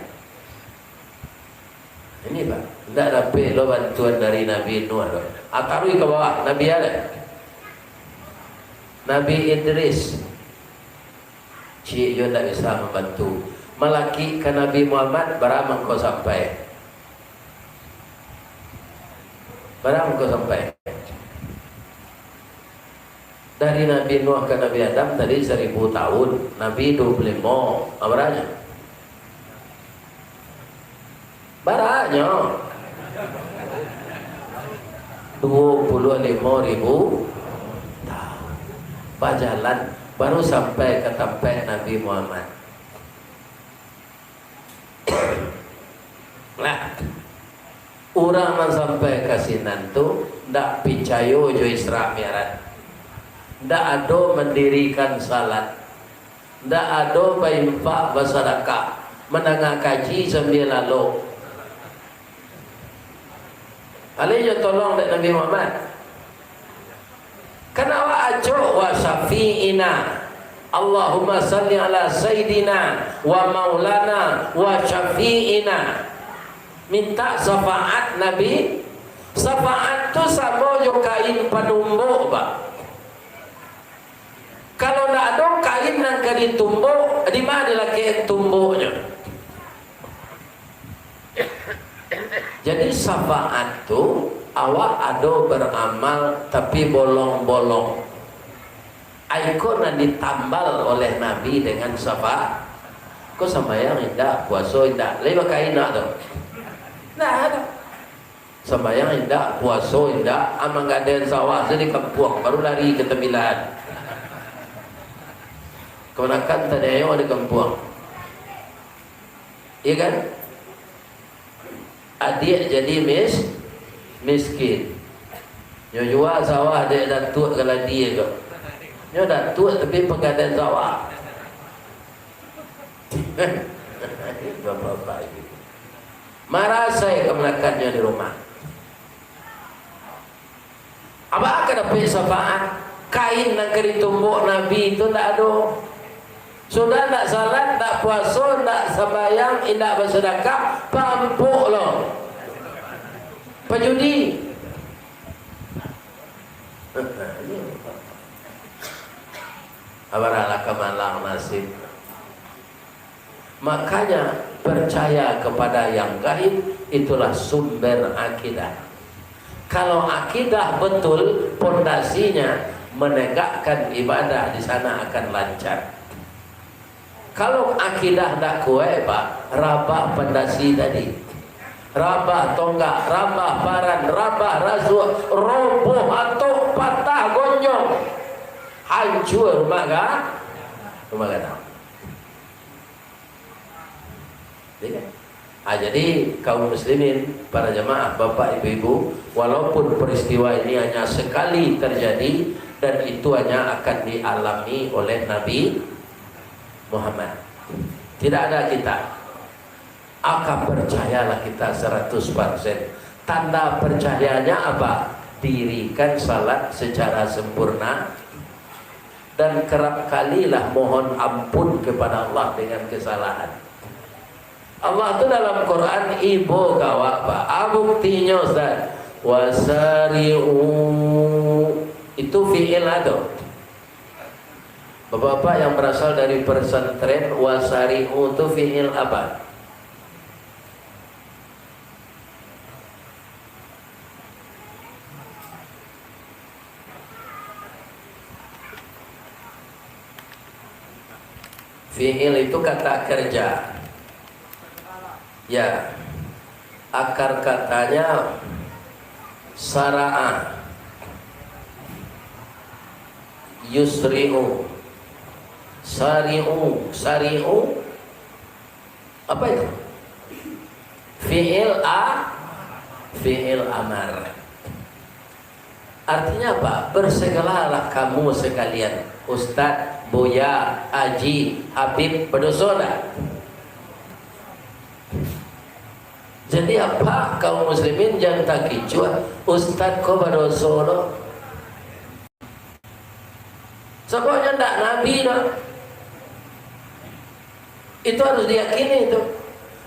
Ini, Pak, ndak dapek lo bantuan dari Nabi Nuh lo. Ah, taruih ka bawah, Nabi Adam. Nabi Idris. Ciek juo ndak bisa mambantu. Malakik ka Nabi Muhammad, bara mangko sampai? Bara mangko sampai? Dari Nabi Nuh ka Nabi Adam tadi saribu tahun, Nabi duo puluah limo, ah, baranyo? Baranyo? Duo puluah limo ribu tahun. Bajalan, baru sampai ka tampek Nabi Muhammad. Nah, urang nan sampai ka sinan tu ndak picayo jo Isra Mi'raj. Ndak ado mandirikan salat. Ndak ado bainfak, basadakah, mandanga kaji sambia lalok. Alai jo tolong dek Nabi Muhammad. Kan awak acok, "Wa syafi'ina. Allahumma salli ala sayyidina wa maulana wa syafi'ina." Minta syafaat Nabi. Syafaat tu samo jo kain panumbok, Pak. Kalau ndak ado kain nan ka ditumbok, di ma dilakek tumboknyo? Jadi, syafaat tu awak ado baramal, tapi bolong-bolong. Iko nan ditambal oleh Nabi dengan syafaat. Ko sambayang indak, puaso indak, lai bakain nak tu? Ndak ado. Sambayang indak, puaso indak, a manggadaian sawah se di kampuang, baru lari ka tambilan. Kamanakan taniayo di kampuang. Iya kan? Adiak jadi mis-, miskin. Nyo jua sawah dek datuak Galadi ko. Nyo datuak tapi panggadaian sawah. Bapak-bapak ibu. Marasai kamanakannyo di rumah. Abah ka dapek syafaat. Kain nan ka ditumbok Nabi tu ndak ado. Sudah ndak salat, ndak puaso, ndak sambayang, indak basadakah, pampuk lo. Pajudi. Abaralah kamalang nasib. Makanya, percaya kepada yang gaib itulah sumber akidah. Kalau akidah betul, pondasinya menegakkan ibadah di sana akan lancar. Kalau akidah ndak kuat, Pak, rabah pondasi tadi. Rabah tonggak, rabah paran, rabah rasuah, roboh atok, patah gonjong. Hancua rumah ga-, rumah gadang. Ya kan? Ah, jadi, kaum muslimin, para jamaah, bapak, ibu-ibu, walaupun peristiwa ini hanya sekali terjadi, dan itu hanya akan dialami oleh Nabi Muhammad. Tidak ada kita. Maka percayalah kita seratus persen. Tanda percayanya apa? Dirikan salat secara sempurna dan kerap kalilah mohon ampun kepada Allah dengan kesalahan. Allah tu dalam Quran ibo ka awak, Pak. Ah, buktinyo, Ustaz. Wasari'u. Itu fi'il atau? Bapak-bapak yang berasal dari pesantren, wasari'u tu fi'il apa? Fi'il itu kata kerja. Ya. Akar katanya sara'a. Yusri'u. Sari'u. Sari'u. Apa itu? Fi'il a-, fi'il amar. Artinya apa? Bersegeralah kamu sekalian. Ustaz, Buya, Haji, Habib, badoso ndak? Jadi apa kaum muslimin jan takicuah, Ustaz ko badoso doh? Sababnyo ndak Nabi doh. Itu harus diyakini itu.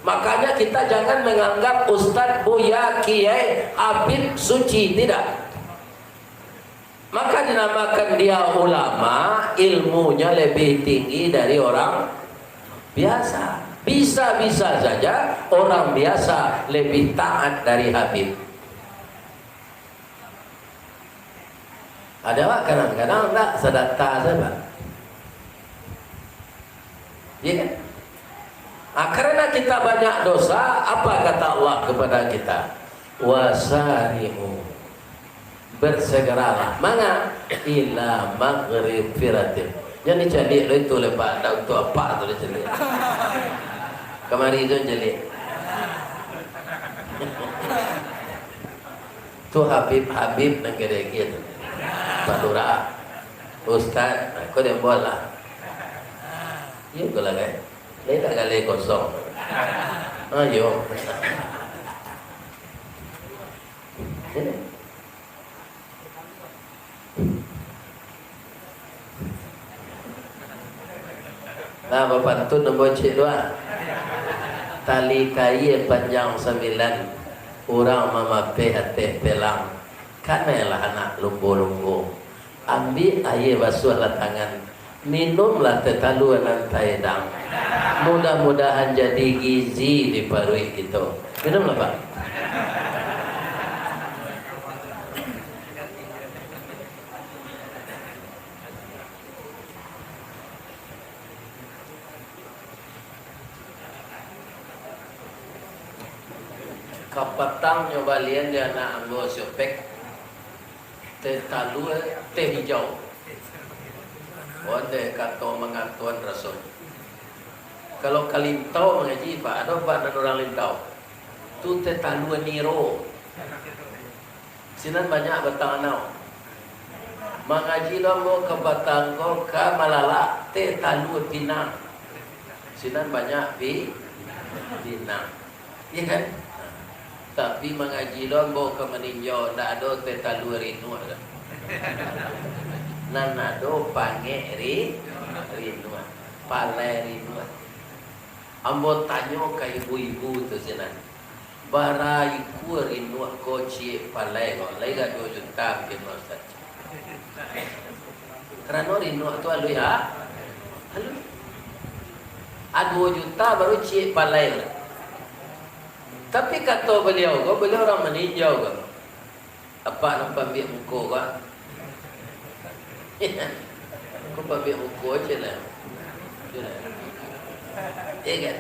Makanya kita jangan menganggap ustaz, buya, kiai, habib suci, tidak. Maka dinamakan dia ulama, ilmunya lebih tinggi dari orang biasa. Bisa-bisa saja orang biasa lebih taat dari habib. Ada, Pak, kadang-kadang ndak sadata saja, Pak. Iya kan? Ah, karena kita banyak dosa, apa kata Allah kepada kita? Wasari'u. Bersegeralah. Manga? Ila maghfiratin. Jan dicaliak lo itu lepak, ndak untuak apa tu dicaliak. Kamari tu caliak. Tu Habib-Habib nan gede-gede tu. Pak Lurah, Ustaz, nah, kau dia bola. Iyo, kau lah, kan? Lain tak galai kosong. Ayo. Nah, bapantun ambo ciek tu ah. Tali kaia panjang sambilan, urang mamapeh ateh pelang. Kanailah anak lumbo-lumbo. Ambiak aia basuahlah tangan. Minumlah teh talua nan taedang. Mudah-mudahan jadi gizi di paruik kito. Minumlah, Pak. Kapatangnyo balian di anak ambo si Opek, teh talua, teh hijau. Ondeh kato mangatuan rasonyo. Kalau ka Lintau mangaji, Pak, ado, Pak, nan urang Lintau. Tu teh talua niro. Sinan banyak batang anau. Mangaji lo ambo ka batang ko ka Malalak, teh talua pinang. Sinan banyak pi-, pinang. Iya kan? Tapi mangaji lo ambo ka Maninjau, ndak ado teh talua rinuak tu. Nan ado pangek ri-, rinuak, palai rinuak. Ambo tanyo ka ibu-ibu tu sinan, bara ikua rinuak ko ciek palai ko, lai ka duo juta mungkin, Ustaz. Karano rinuak tu aluih, ha? Aluih. A, duo juta baru ciek palai. Tapi kato baliau ko, baliau urang Maninjau ko. Apak nan pambiak muko ko. Ko pambiak muko aja lah. Ya kan?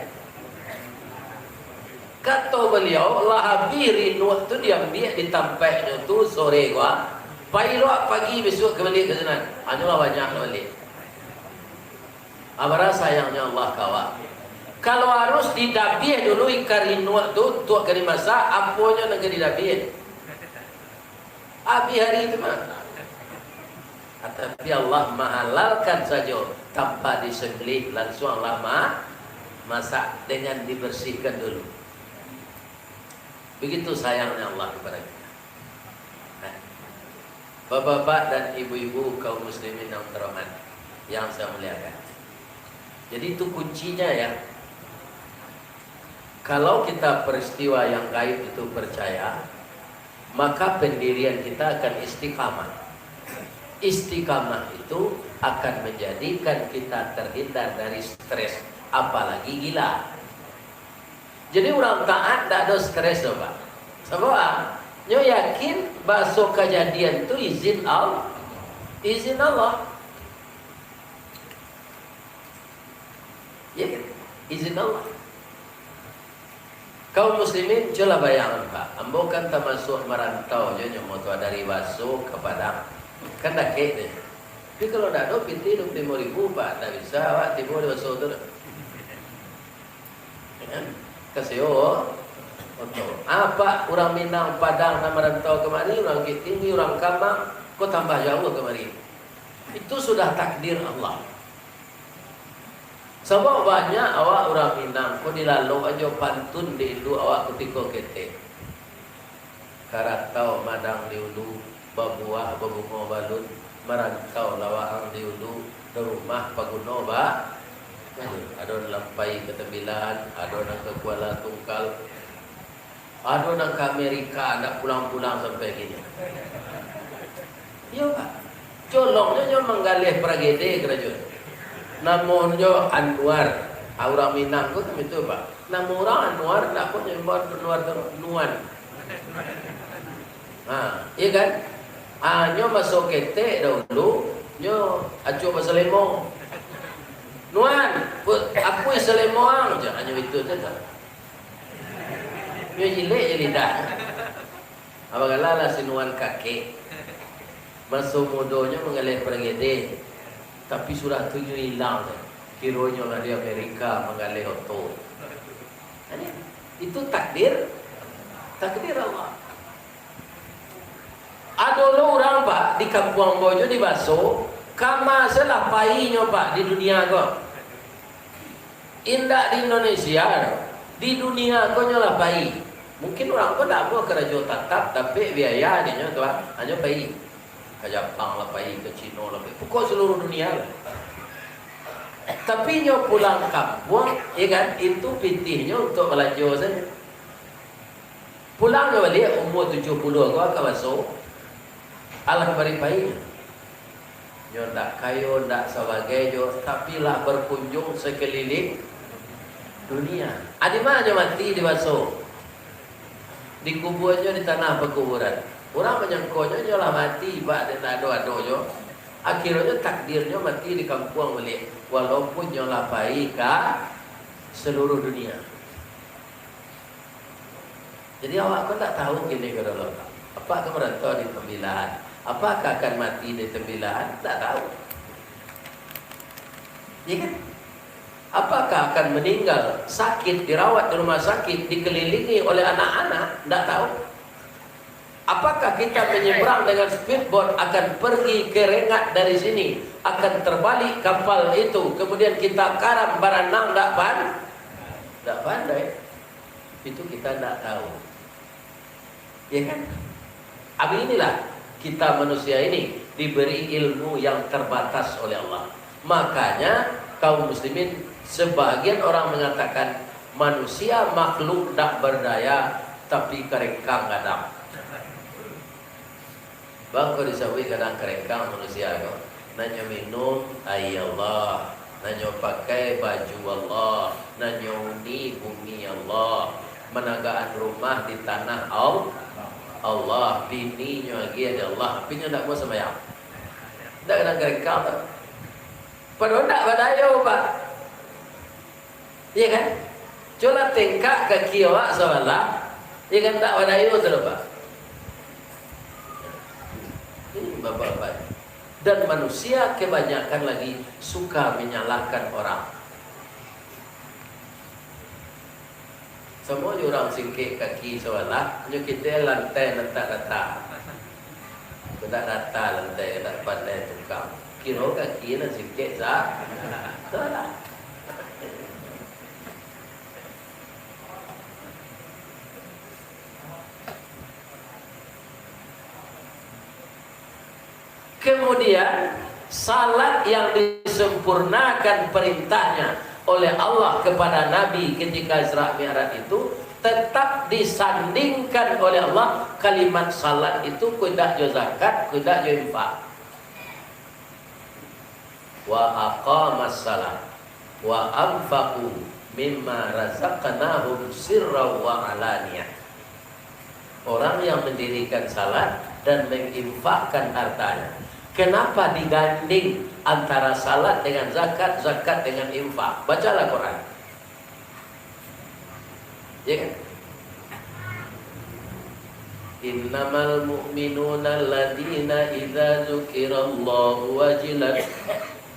Kato baliau, lah abih rinuak tu diambiak di tampaiknyo tu sore ko, pai lo pagi bisuak ka baliak ka sinan. Hanyolah banyak lah baliak. Abara sayangnyo Allah ka awak. Kalau harus didabiah dulu ikan rinuak tu, untuak ka dimasak, aponyo nan ka didabiah? Abih hari tu mah. Tapi Allah mahalalkan sajo, tanpa disembelih, langsung Allah ma-, masak dengan dibersihkan dulu. Begitu sayangnya Allah kepada kita. Nah, bapak-bapak dan ibu-ibu kaum muslimin yang terhormat, yang saya muliakan. Jadi itu kuncinya ya. Kalau kita peristiwa yang gaib itu percaya, maka pendirian kita akan istiqamah. Istiqamah itu akan menjadikan kita terhindar dari stres, apalagi gila. Jadi urang taat ndak ado stres doh, Pak. Sabab ah, nyo yakin baso kajadian tu izin Allah. Izin Allah. Ya kan? Izin Allah. Kaum muslimin, cubolah bayangkan, Pak. Ambo kan tamasuak marantau jo nyo moto dari Baso ka Padang. Kan dakek tu. Tapi kalau ndak ado pitih dua puluh limo ribu, Pak, ndak bisa awak tibo di Baso tu. Ya kan? Ka sewa oto. Apak urang Minang Padang nan marantau kamari, urang Bukittinggi, urang Kamang, ko tambah jauah kamari. Itu sudah takdir Allah. Sabab banyak awak urang Minang ko dilalok ajo pantun di induak awak kutiko ketek. Karatau madang di ulu, babuah babungo balun, marantau lawaang di ulu, rumah paguno ba-, balun. Ado nan pai ka Tembilan, ado nan ka Kuala Tungkal, ado nan ka Amerika, ndak pulang-pulang sampai kini. Iyo, Pak. Colongnyo nyo manggaleh paragede karajo. Namonyo Anwar. Ah, urang Minang ko tu itu, Pak. Namo urang Anwar, ndak ko nyo Anwar tu, Nuan. Ha, iya kan? Ah, nyo maso ketek dahulu, nyo acok basalemo. "Nuan, pu-, apui salemo ang," jan nyo itu tu. Nyo jilek je lidah. Abagalah lah si Nuan kakek. Maso mudonyo manggaleh paragede, tapi sudah tu nyo ilang. Kironyo lah di Amerika manggaleh oto. Itu takdir, takdir Allah. Ado lo urang, Pak, di kampuang ambo jo di Baso, kama se lah painyo, Pak, di dunia ko. Indak di Indonesia, di dunia ko nyo lah pai. Mungkin urang ko ndak amuah karajo tatap, tapi biaya nyo tu, ah, hanyo pai. Ka Japang lah pai, ka Cino lah pai. Pokok seluruh dunia lah. Tapi nyo pulang kampuang, ya kan, itu pitihnyo untuak balanjo sajo. Pulang nyo baliak, umua tujuah puluah ko ka Baso. Alah bari pai. Nyo ndak kayo, ndak sabagai jo, tapi lah berkunjung sekeliling dunia. Adi ma nyo mati di Baso? Dikubuannyo di tanah pakuburan. Urang manyangkonyo nyo lah mati, Pak, dek ndak ado-ado jo. Akhironyo takdirnyo mati di kampuang baliak, walaupun nyo lah pai ka seluruh dunia. Jadi awak ko ndak tahu kini ko dulu, Pak. Apak ka marantau di Tembilan? Apakah akan mati di Tembilan? Ndak tahu. Ya kan? Apakah akan meninggal sakit, dirawat di rumah sakit, dikelilingi oleh anak-anak? Ndak tahu. Apakah kita menyeberang dengan speedboat, akan pergi ke Rengat dari sini, akan terbalik kapal itu, kemudian kita karam baranang, ndak pan-, ndak pandai. Itu kita ndak tahu. Ya kan? Abi, inilah kita manusia ini diberi ilmu yang terbatas oleh Allah. Makanya kaum muslimin, sebagian orang mengatakan manusia makhluk ndak berdaya, tapi karengkang gadang. Bangko disabuik gadang karengkang manusia ko. Nan nyo minum aia Allah, nan nyo pakai baju Allah, nan nyo uni bumi Allah, managaan rumah di tanah Allah. Allah, bininyo agiah dek Allah, tapi nyo ndak mau sambayang. Ndak kadang-kadang tu. Padahal ndak badayo, Pak. Iya kan? Cubolah tengkak kaki awak sabalah, iya kan, ndak badayo tu, Pak. Ini bapak-bapak. Dan manusia kebanyakan lagi suka menyalahkan orang. Samo jo urang singkek kaki sabalah, nyo kito lantai nan tak rata. Kok ndak rata lantai, ndak pandai tukang. Kiro kaki nan singkek sa-, sabalah. Kemudian, salat yang disempurnakan perintahnya oleh Allah kepada Nabi ketika Isra Mi'raj itu, tetap disandingkan oleh Allah kalimat salat itu kuindak jo zakat, kuindak jo infak. "Wa aqamas salat, wa anfaqu mimma razaqnahum sirran wa alaniyah." Orang yang mendirikan salat dan menginfakkan hartanya. Kenapa diganding antara salat dengan zakat, zakat dengan infak? Bacalah Quran. Ya kan? "Innamal mu'minuna alladzina idza dzukirallahu wajilat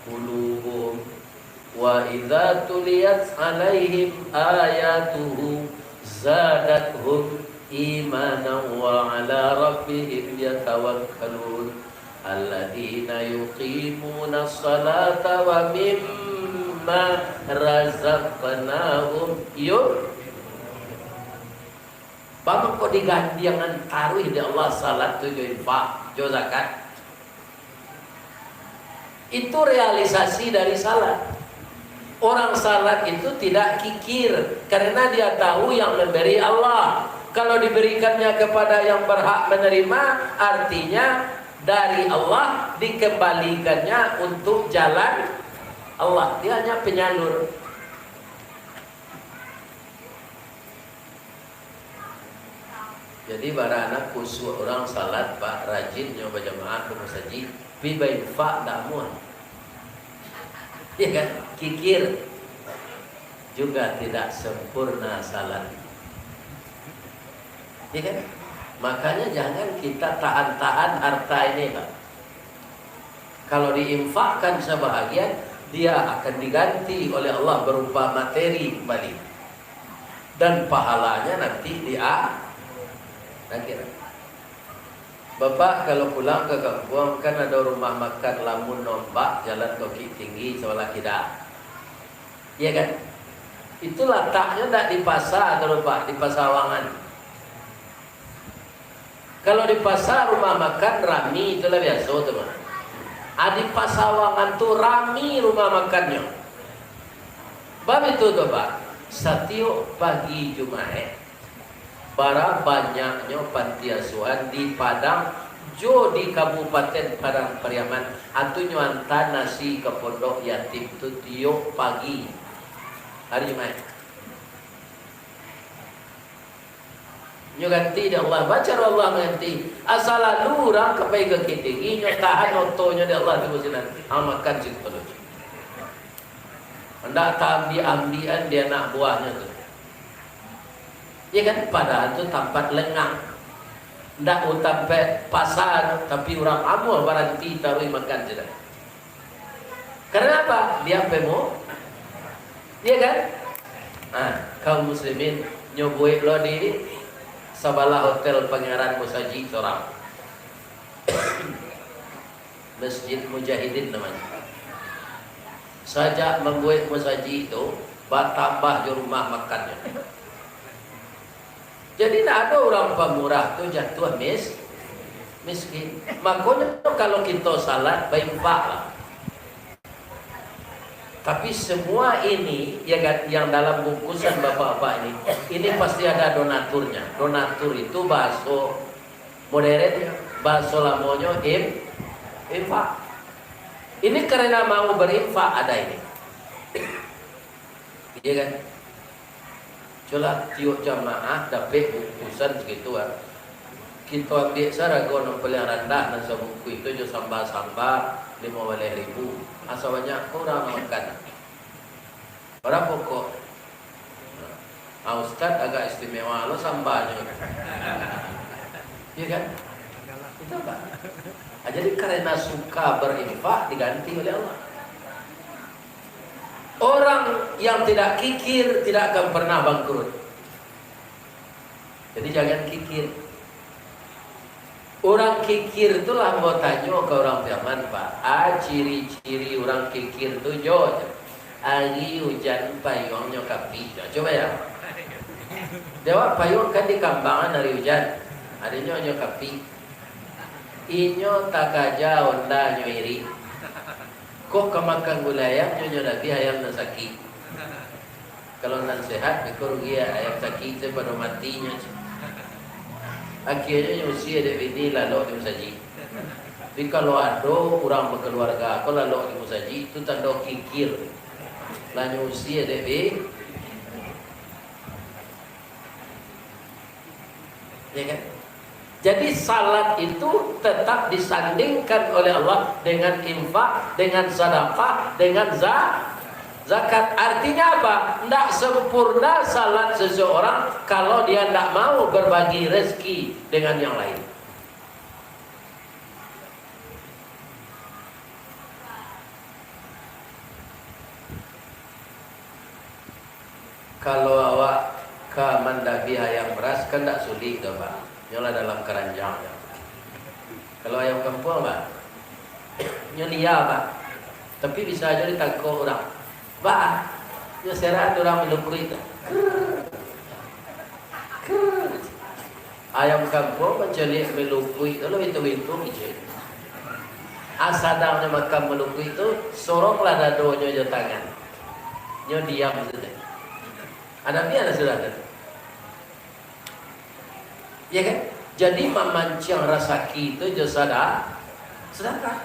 qulubuhum, wa idza tuliyat 'alaihim ayatuhu zadathum imanan wa 'ala rabbihim yatawakkalun." "Alladzina yuqimuna shalata wa mimma razaqnahum yun-" Baa mangko digandiangan taruih dek Allah salat tu jo infak, jo zakat? Itu realisasi dari salat. Orang salat itu tidak kikir, karena dia tahu yang memberi Allah. Kalau diberikannya kepada yang berhak menerima, artinya dari Allah, dikembalikannya untuk jalan Allah. Dia hanya penyalur. Jadi, baranak kusuak urang salat, Pak, rajin nyo bajamaah ka musajik, pi bainfak ndak amuah. Ya kan? Kikir juga tidak sempurna salat. Ya kan? Makanya jangan kita tahan-tahan harta ini, Pak. Kalau diinfakkan sebahagian, dia akan diganti oleh Allah berupa materi kembali. Dan pahalanya nanti di a-, akhirat. Bapak kalau pulang ke kampung, kan ada rumah makan Lamun Ombak, Jalan Bukittinggi, sebelah kida. Iya kan? Itu lataknyo ndak di pasa tu, Pak, di pasawangan. Kalau di pasa rumah makan rami, itulah biaso tu mah. Ah, di pasawangan tu rami rumah makannyo. Bab itu tu, Pak, satiok pagi Jumaik, bara banyaknyo panti asuhan di Padang jo di Kabupaten Padang Pariaman, antunyo anta nasi ka pondok yatim tu tiok pagi hari Jumaik. Nyo ganti dek Allah, baco Allah mangganti. Asa lalu urang ka pai ka Bukittinggi, nyo tahan otonyo dek Allah tu sinan. Ah, makan situ dulu. Ndak taambiak-ambiakan di anak buahnyo tu. Ya kan? Padahal tu tampat lengang. Ndak tampek pasa, tapi urang amuah baranti taruih makan situ. Karena apa? Dia pemo-, iya kan? Nah, kaum muslimin, nyo buek lo di sabalah hotel Pangeran Musajik sorang. Masjid Mujahidin namanya. Sajak mambuek musajik tu, batambah jo rumah makannyo. Jadi, ndak ado urang pamurah tu jatuah mis-, miskin. Makonyo, kalau kito salat, bainfaklah. Tapi semua ini, ya kan, yang dalam bungkusan bapak-bapak ini, ini pasti ada donaturnyo. Donatur itu bahaso modern, bahaso lamonyo im-, infak. Ini karena mau berinfak ada ini. Iya kan? Cubolah tiok jamaah dapek bungkusan sagitu, ah. Kito ambiak sarago nan paliang randah, nan sabungkuih tu jo samba-samba, limo baleh ribu. Asa banyak ko urang nan makan. Bara pokok? Ah, ustaz agak istimewa lo sambanyo. Iya kan? Itu apa? Ah, jadi karena suka berinfak diganti oleh Allah. Orang yang tidak kikir tidak akan pernah bangkrut. Jadi jangan kikir. Urang kikir tu lah ambo tanyo ka urang Piaman, Pak. Ah, ciri-ciri urang kikir tu jo, ari ujan payuangnyo kapik. Nah, cubo ya. Jawab, payuang kan dikambangan ari ujan. Arinyo nyo kapik. Inyo takaja ondanyo irik. Kok ka makan gulai ayam, nyo, nyo dabiah ayam nan sakik. Kalau nan sehat, beko rugi ayam sakik tu pado matinyo. Akhianyo nyo usia dek bini lalok di musajik. Tapi kalau ado urang bakaluarga ko lalok di musajik, tu tando kikir. Lah nyo usia dek bi-, Ya kan? Jadi salat itu tetap disandingkan oleh Allah dengan infak, dengan sadakah, dengan za-, zakat. Artinya apa? Ndak sempurna salat seseorang kalau dia ndak mau berbagi rezeki dengan yang lain. Kalau awak ka mandabiah ayam ras, kan ndak sulik doh, Pak. Nyo lah dalam karanjang nyo. Kalau ayam kampuang, Pak, nyo lia, Pak. Tapi bisa ajo ditangkok urang. Pak, nyo serak urang malukuik tu. Ayam kampuang mancaliak malukuik tu, lah bintu-bintu biji. Ah, sadang nyo makan malukuik tu, soronglah dadonyo jo tangan. Nyo diam sajo. Ado biar sudah tu. Ya kan? Jadi mamanciang rasaki tu jo sada-, sadakah.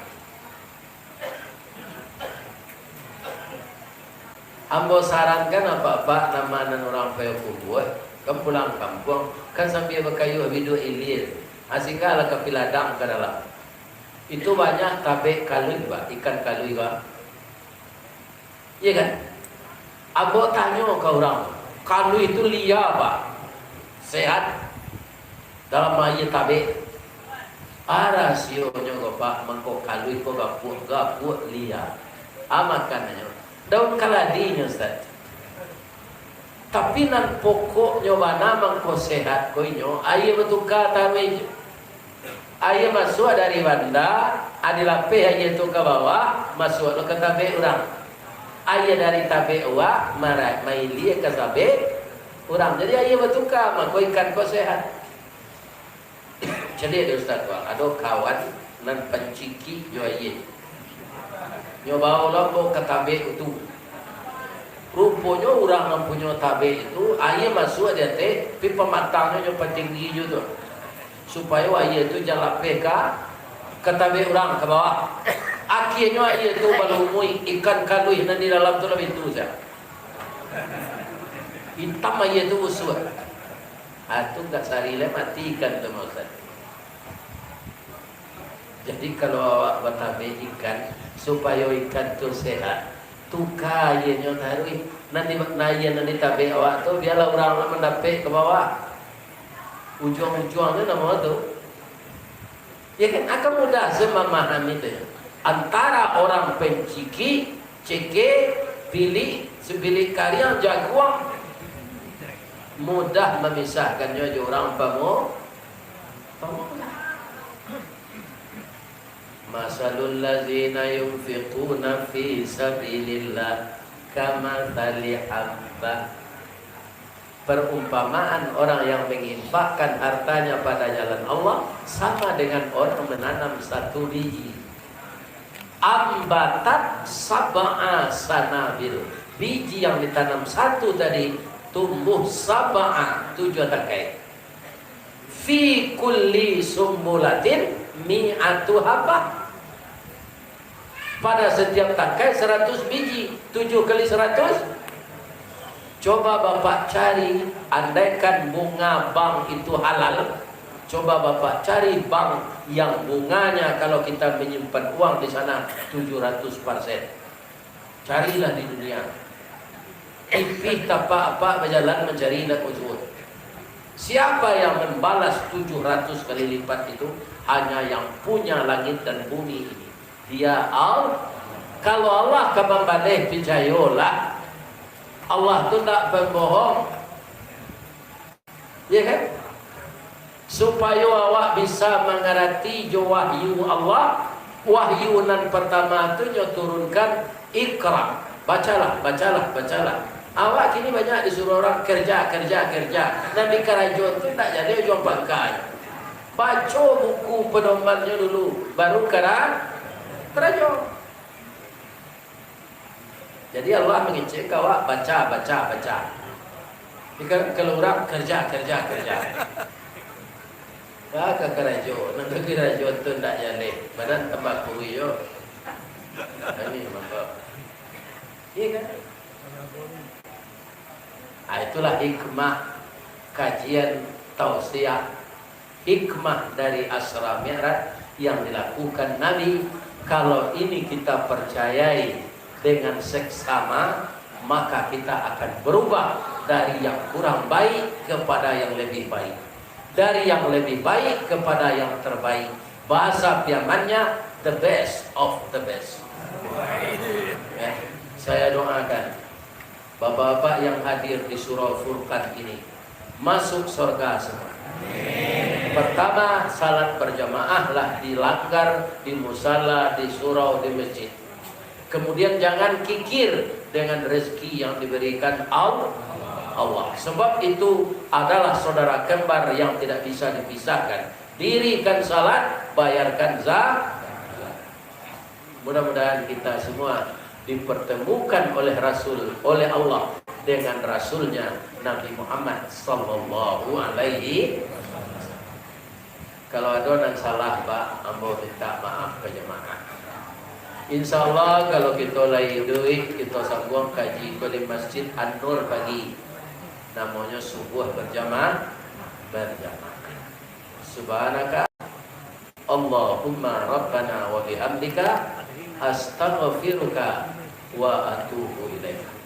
Ambo sarankan apak-apak, nama nan urang Payokumbuah, kan pulang kampuang, kan sambia bakayuah biduak ilia. Ah, singgahlah ka piladang ka dalam. Itu banyak tabek kaluih, Pak, ikan kaluih, Pak. Iya kan? Ambo tanyo ka urang, kaluih tu lia, Pak. Sehat. Dalam aia tabek. Ah, rasionyo ko, Pak, mangko kaluih ko gapuak-gapuak lia. Ah, makannyo daun kaladinyo, Ustaz. Tapi nan pokoknyo bana mangko sehat ko inyo, aia batuka taruih. Aia masuak dari banda, ah, dilapeh aia tu ka bawah, masuak lo ka tabek urang. Aia dari tabek awak, mara-, mailia ka tabek urang. Jadi aia batuka, mangko ikan ko sehat. Caliak dek Ustaz tu, ado kawan nan pancikik jo aia. Nyo bawo lo ambo ka tabek tu. Ruponyo urang nan punyo tabek tu, aia masuak di ateh, tapi pamatangnyo nyo patinggi jo tu. Supayo aia tu jan lapeh ka, ka tabek urang ka bawah. Akhianyo aia tu balumuik, ikan kaluih nan di dalam tu lah bintu sajo. Itam aia tu busuak. Ah, tu agak sari lai mati ikan tu, Ustaz. Jadi, kalau awak batabek ikan, supayo ikan tu sehat, tuka aianyo taruih. Nan di, nan aia nan ditabek awak tu, bialah urang lah mandapek ka bawah. Ujuang-ujuang tu namo tu. Ya kan, akan mudah se mamahami tu. Antara orang pencikik, cekek, pilik, sebilik kariang, jaguang, mudah mamisahkannyo jo urang pamo-, pamurah. Masalul lazina yunfiquna fi sabilillah kamathali habbah. Perumpamaan orang yang menginfakkan hartanya pada jalan Allah sama dengan orang menanam satu biji. Ambatat sab'a sanabil. Biji yang ditanam satu tadi tumbuh sab'a, tujuah tangkai. Fi kulli sumbulatin mi'atu habbah. Pada setiap tangkai seratus biji, tujuh kali seratus. Coba Bapak cari, andaikan bunga bank itu halal, Coba Bapak cari bank yang bunganya kalau kita menyimpan uang di sana tujuh ratus persen. Carilah di dunia. Ipih tapak-apak bajalan mancari nak ujung. Siapa yang membalas tujuh ratus kali lipat itu? Hanya yang punya langit dan bumi ini. Dia Allah. Kalau Allah ka mambaleh, picayolah. Allah tu ndak pambohong. Ya kan? Supayo awak bisa mangarati jo wahyu Allah, wahyu nan partama tu nyo turunkan, "Iqra." Bacalah, bacalah, bacalah. Awak kini banyak disuruh orang kerja, kerja, kerja. Nan dikarajo tu ndak jadi ujuang pangka. Baco buku pedomannyo dulu, baru kara-, karajo. Jadi Allah mangecek ka awak, baca, baca, baca. Jadi kalau, kalau urang kerja, kerja, kerja. Ka, ka karajo, nan ka karajo tu ndak jaleh, badan tambah kurui jo. Ini mangko. Iya kan? Ah, itulah hikmah kajian tausiah, hikmah dari Asra Mi'raj yang dilakukan Nabi. Kalau ini kita percayai dengan seksama, maka kita akan berubah dari yang kurang baik kepada yang lebih baik. Dari yang lebih baik kepada yang terbaik. Bahasa Piamannya, the best of the best. Eh, saya doakan bapak-bapak yang hadir di Surau Furqan ini masuk surga semua. Pertama, salat berjamaah lah di langgar, di musala, di surau, di masjid. Kemudian, jangan kikir dengan rezeki yang diberikan Al-, Allah. Sebab itu adalah saudara kembar yang tidak bisa dipisahkan. Dirikan salat, bayarkan zakat. Mudah-mudahan kita semua dipertemukan oleh Rasul, oleh Allah dengan Rasulnya Nabi Muhammad sallallahu alaihi wasallam. Kalau ado nan salah, Pak, ambo minta maaf ka jamaah. Insya Allah, kalau kito lai iduik, kito sambuang kaji ko di Masjid An-Nur pagi. Namonyo subuh berjamaah, berjamaah. Subhanaka Allahumma rabbana wa bihamdika, astaghfiruka wa atubu ilaika.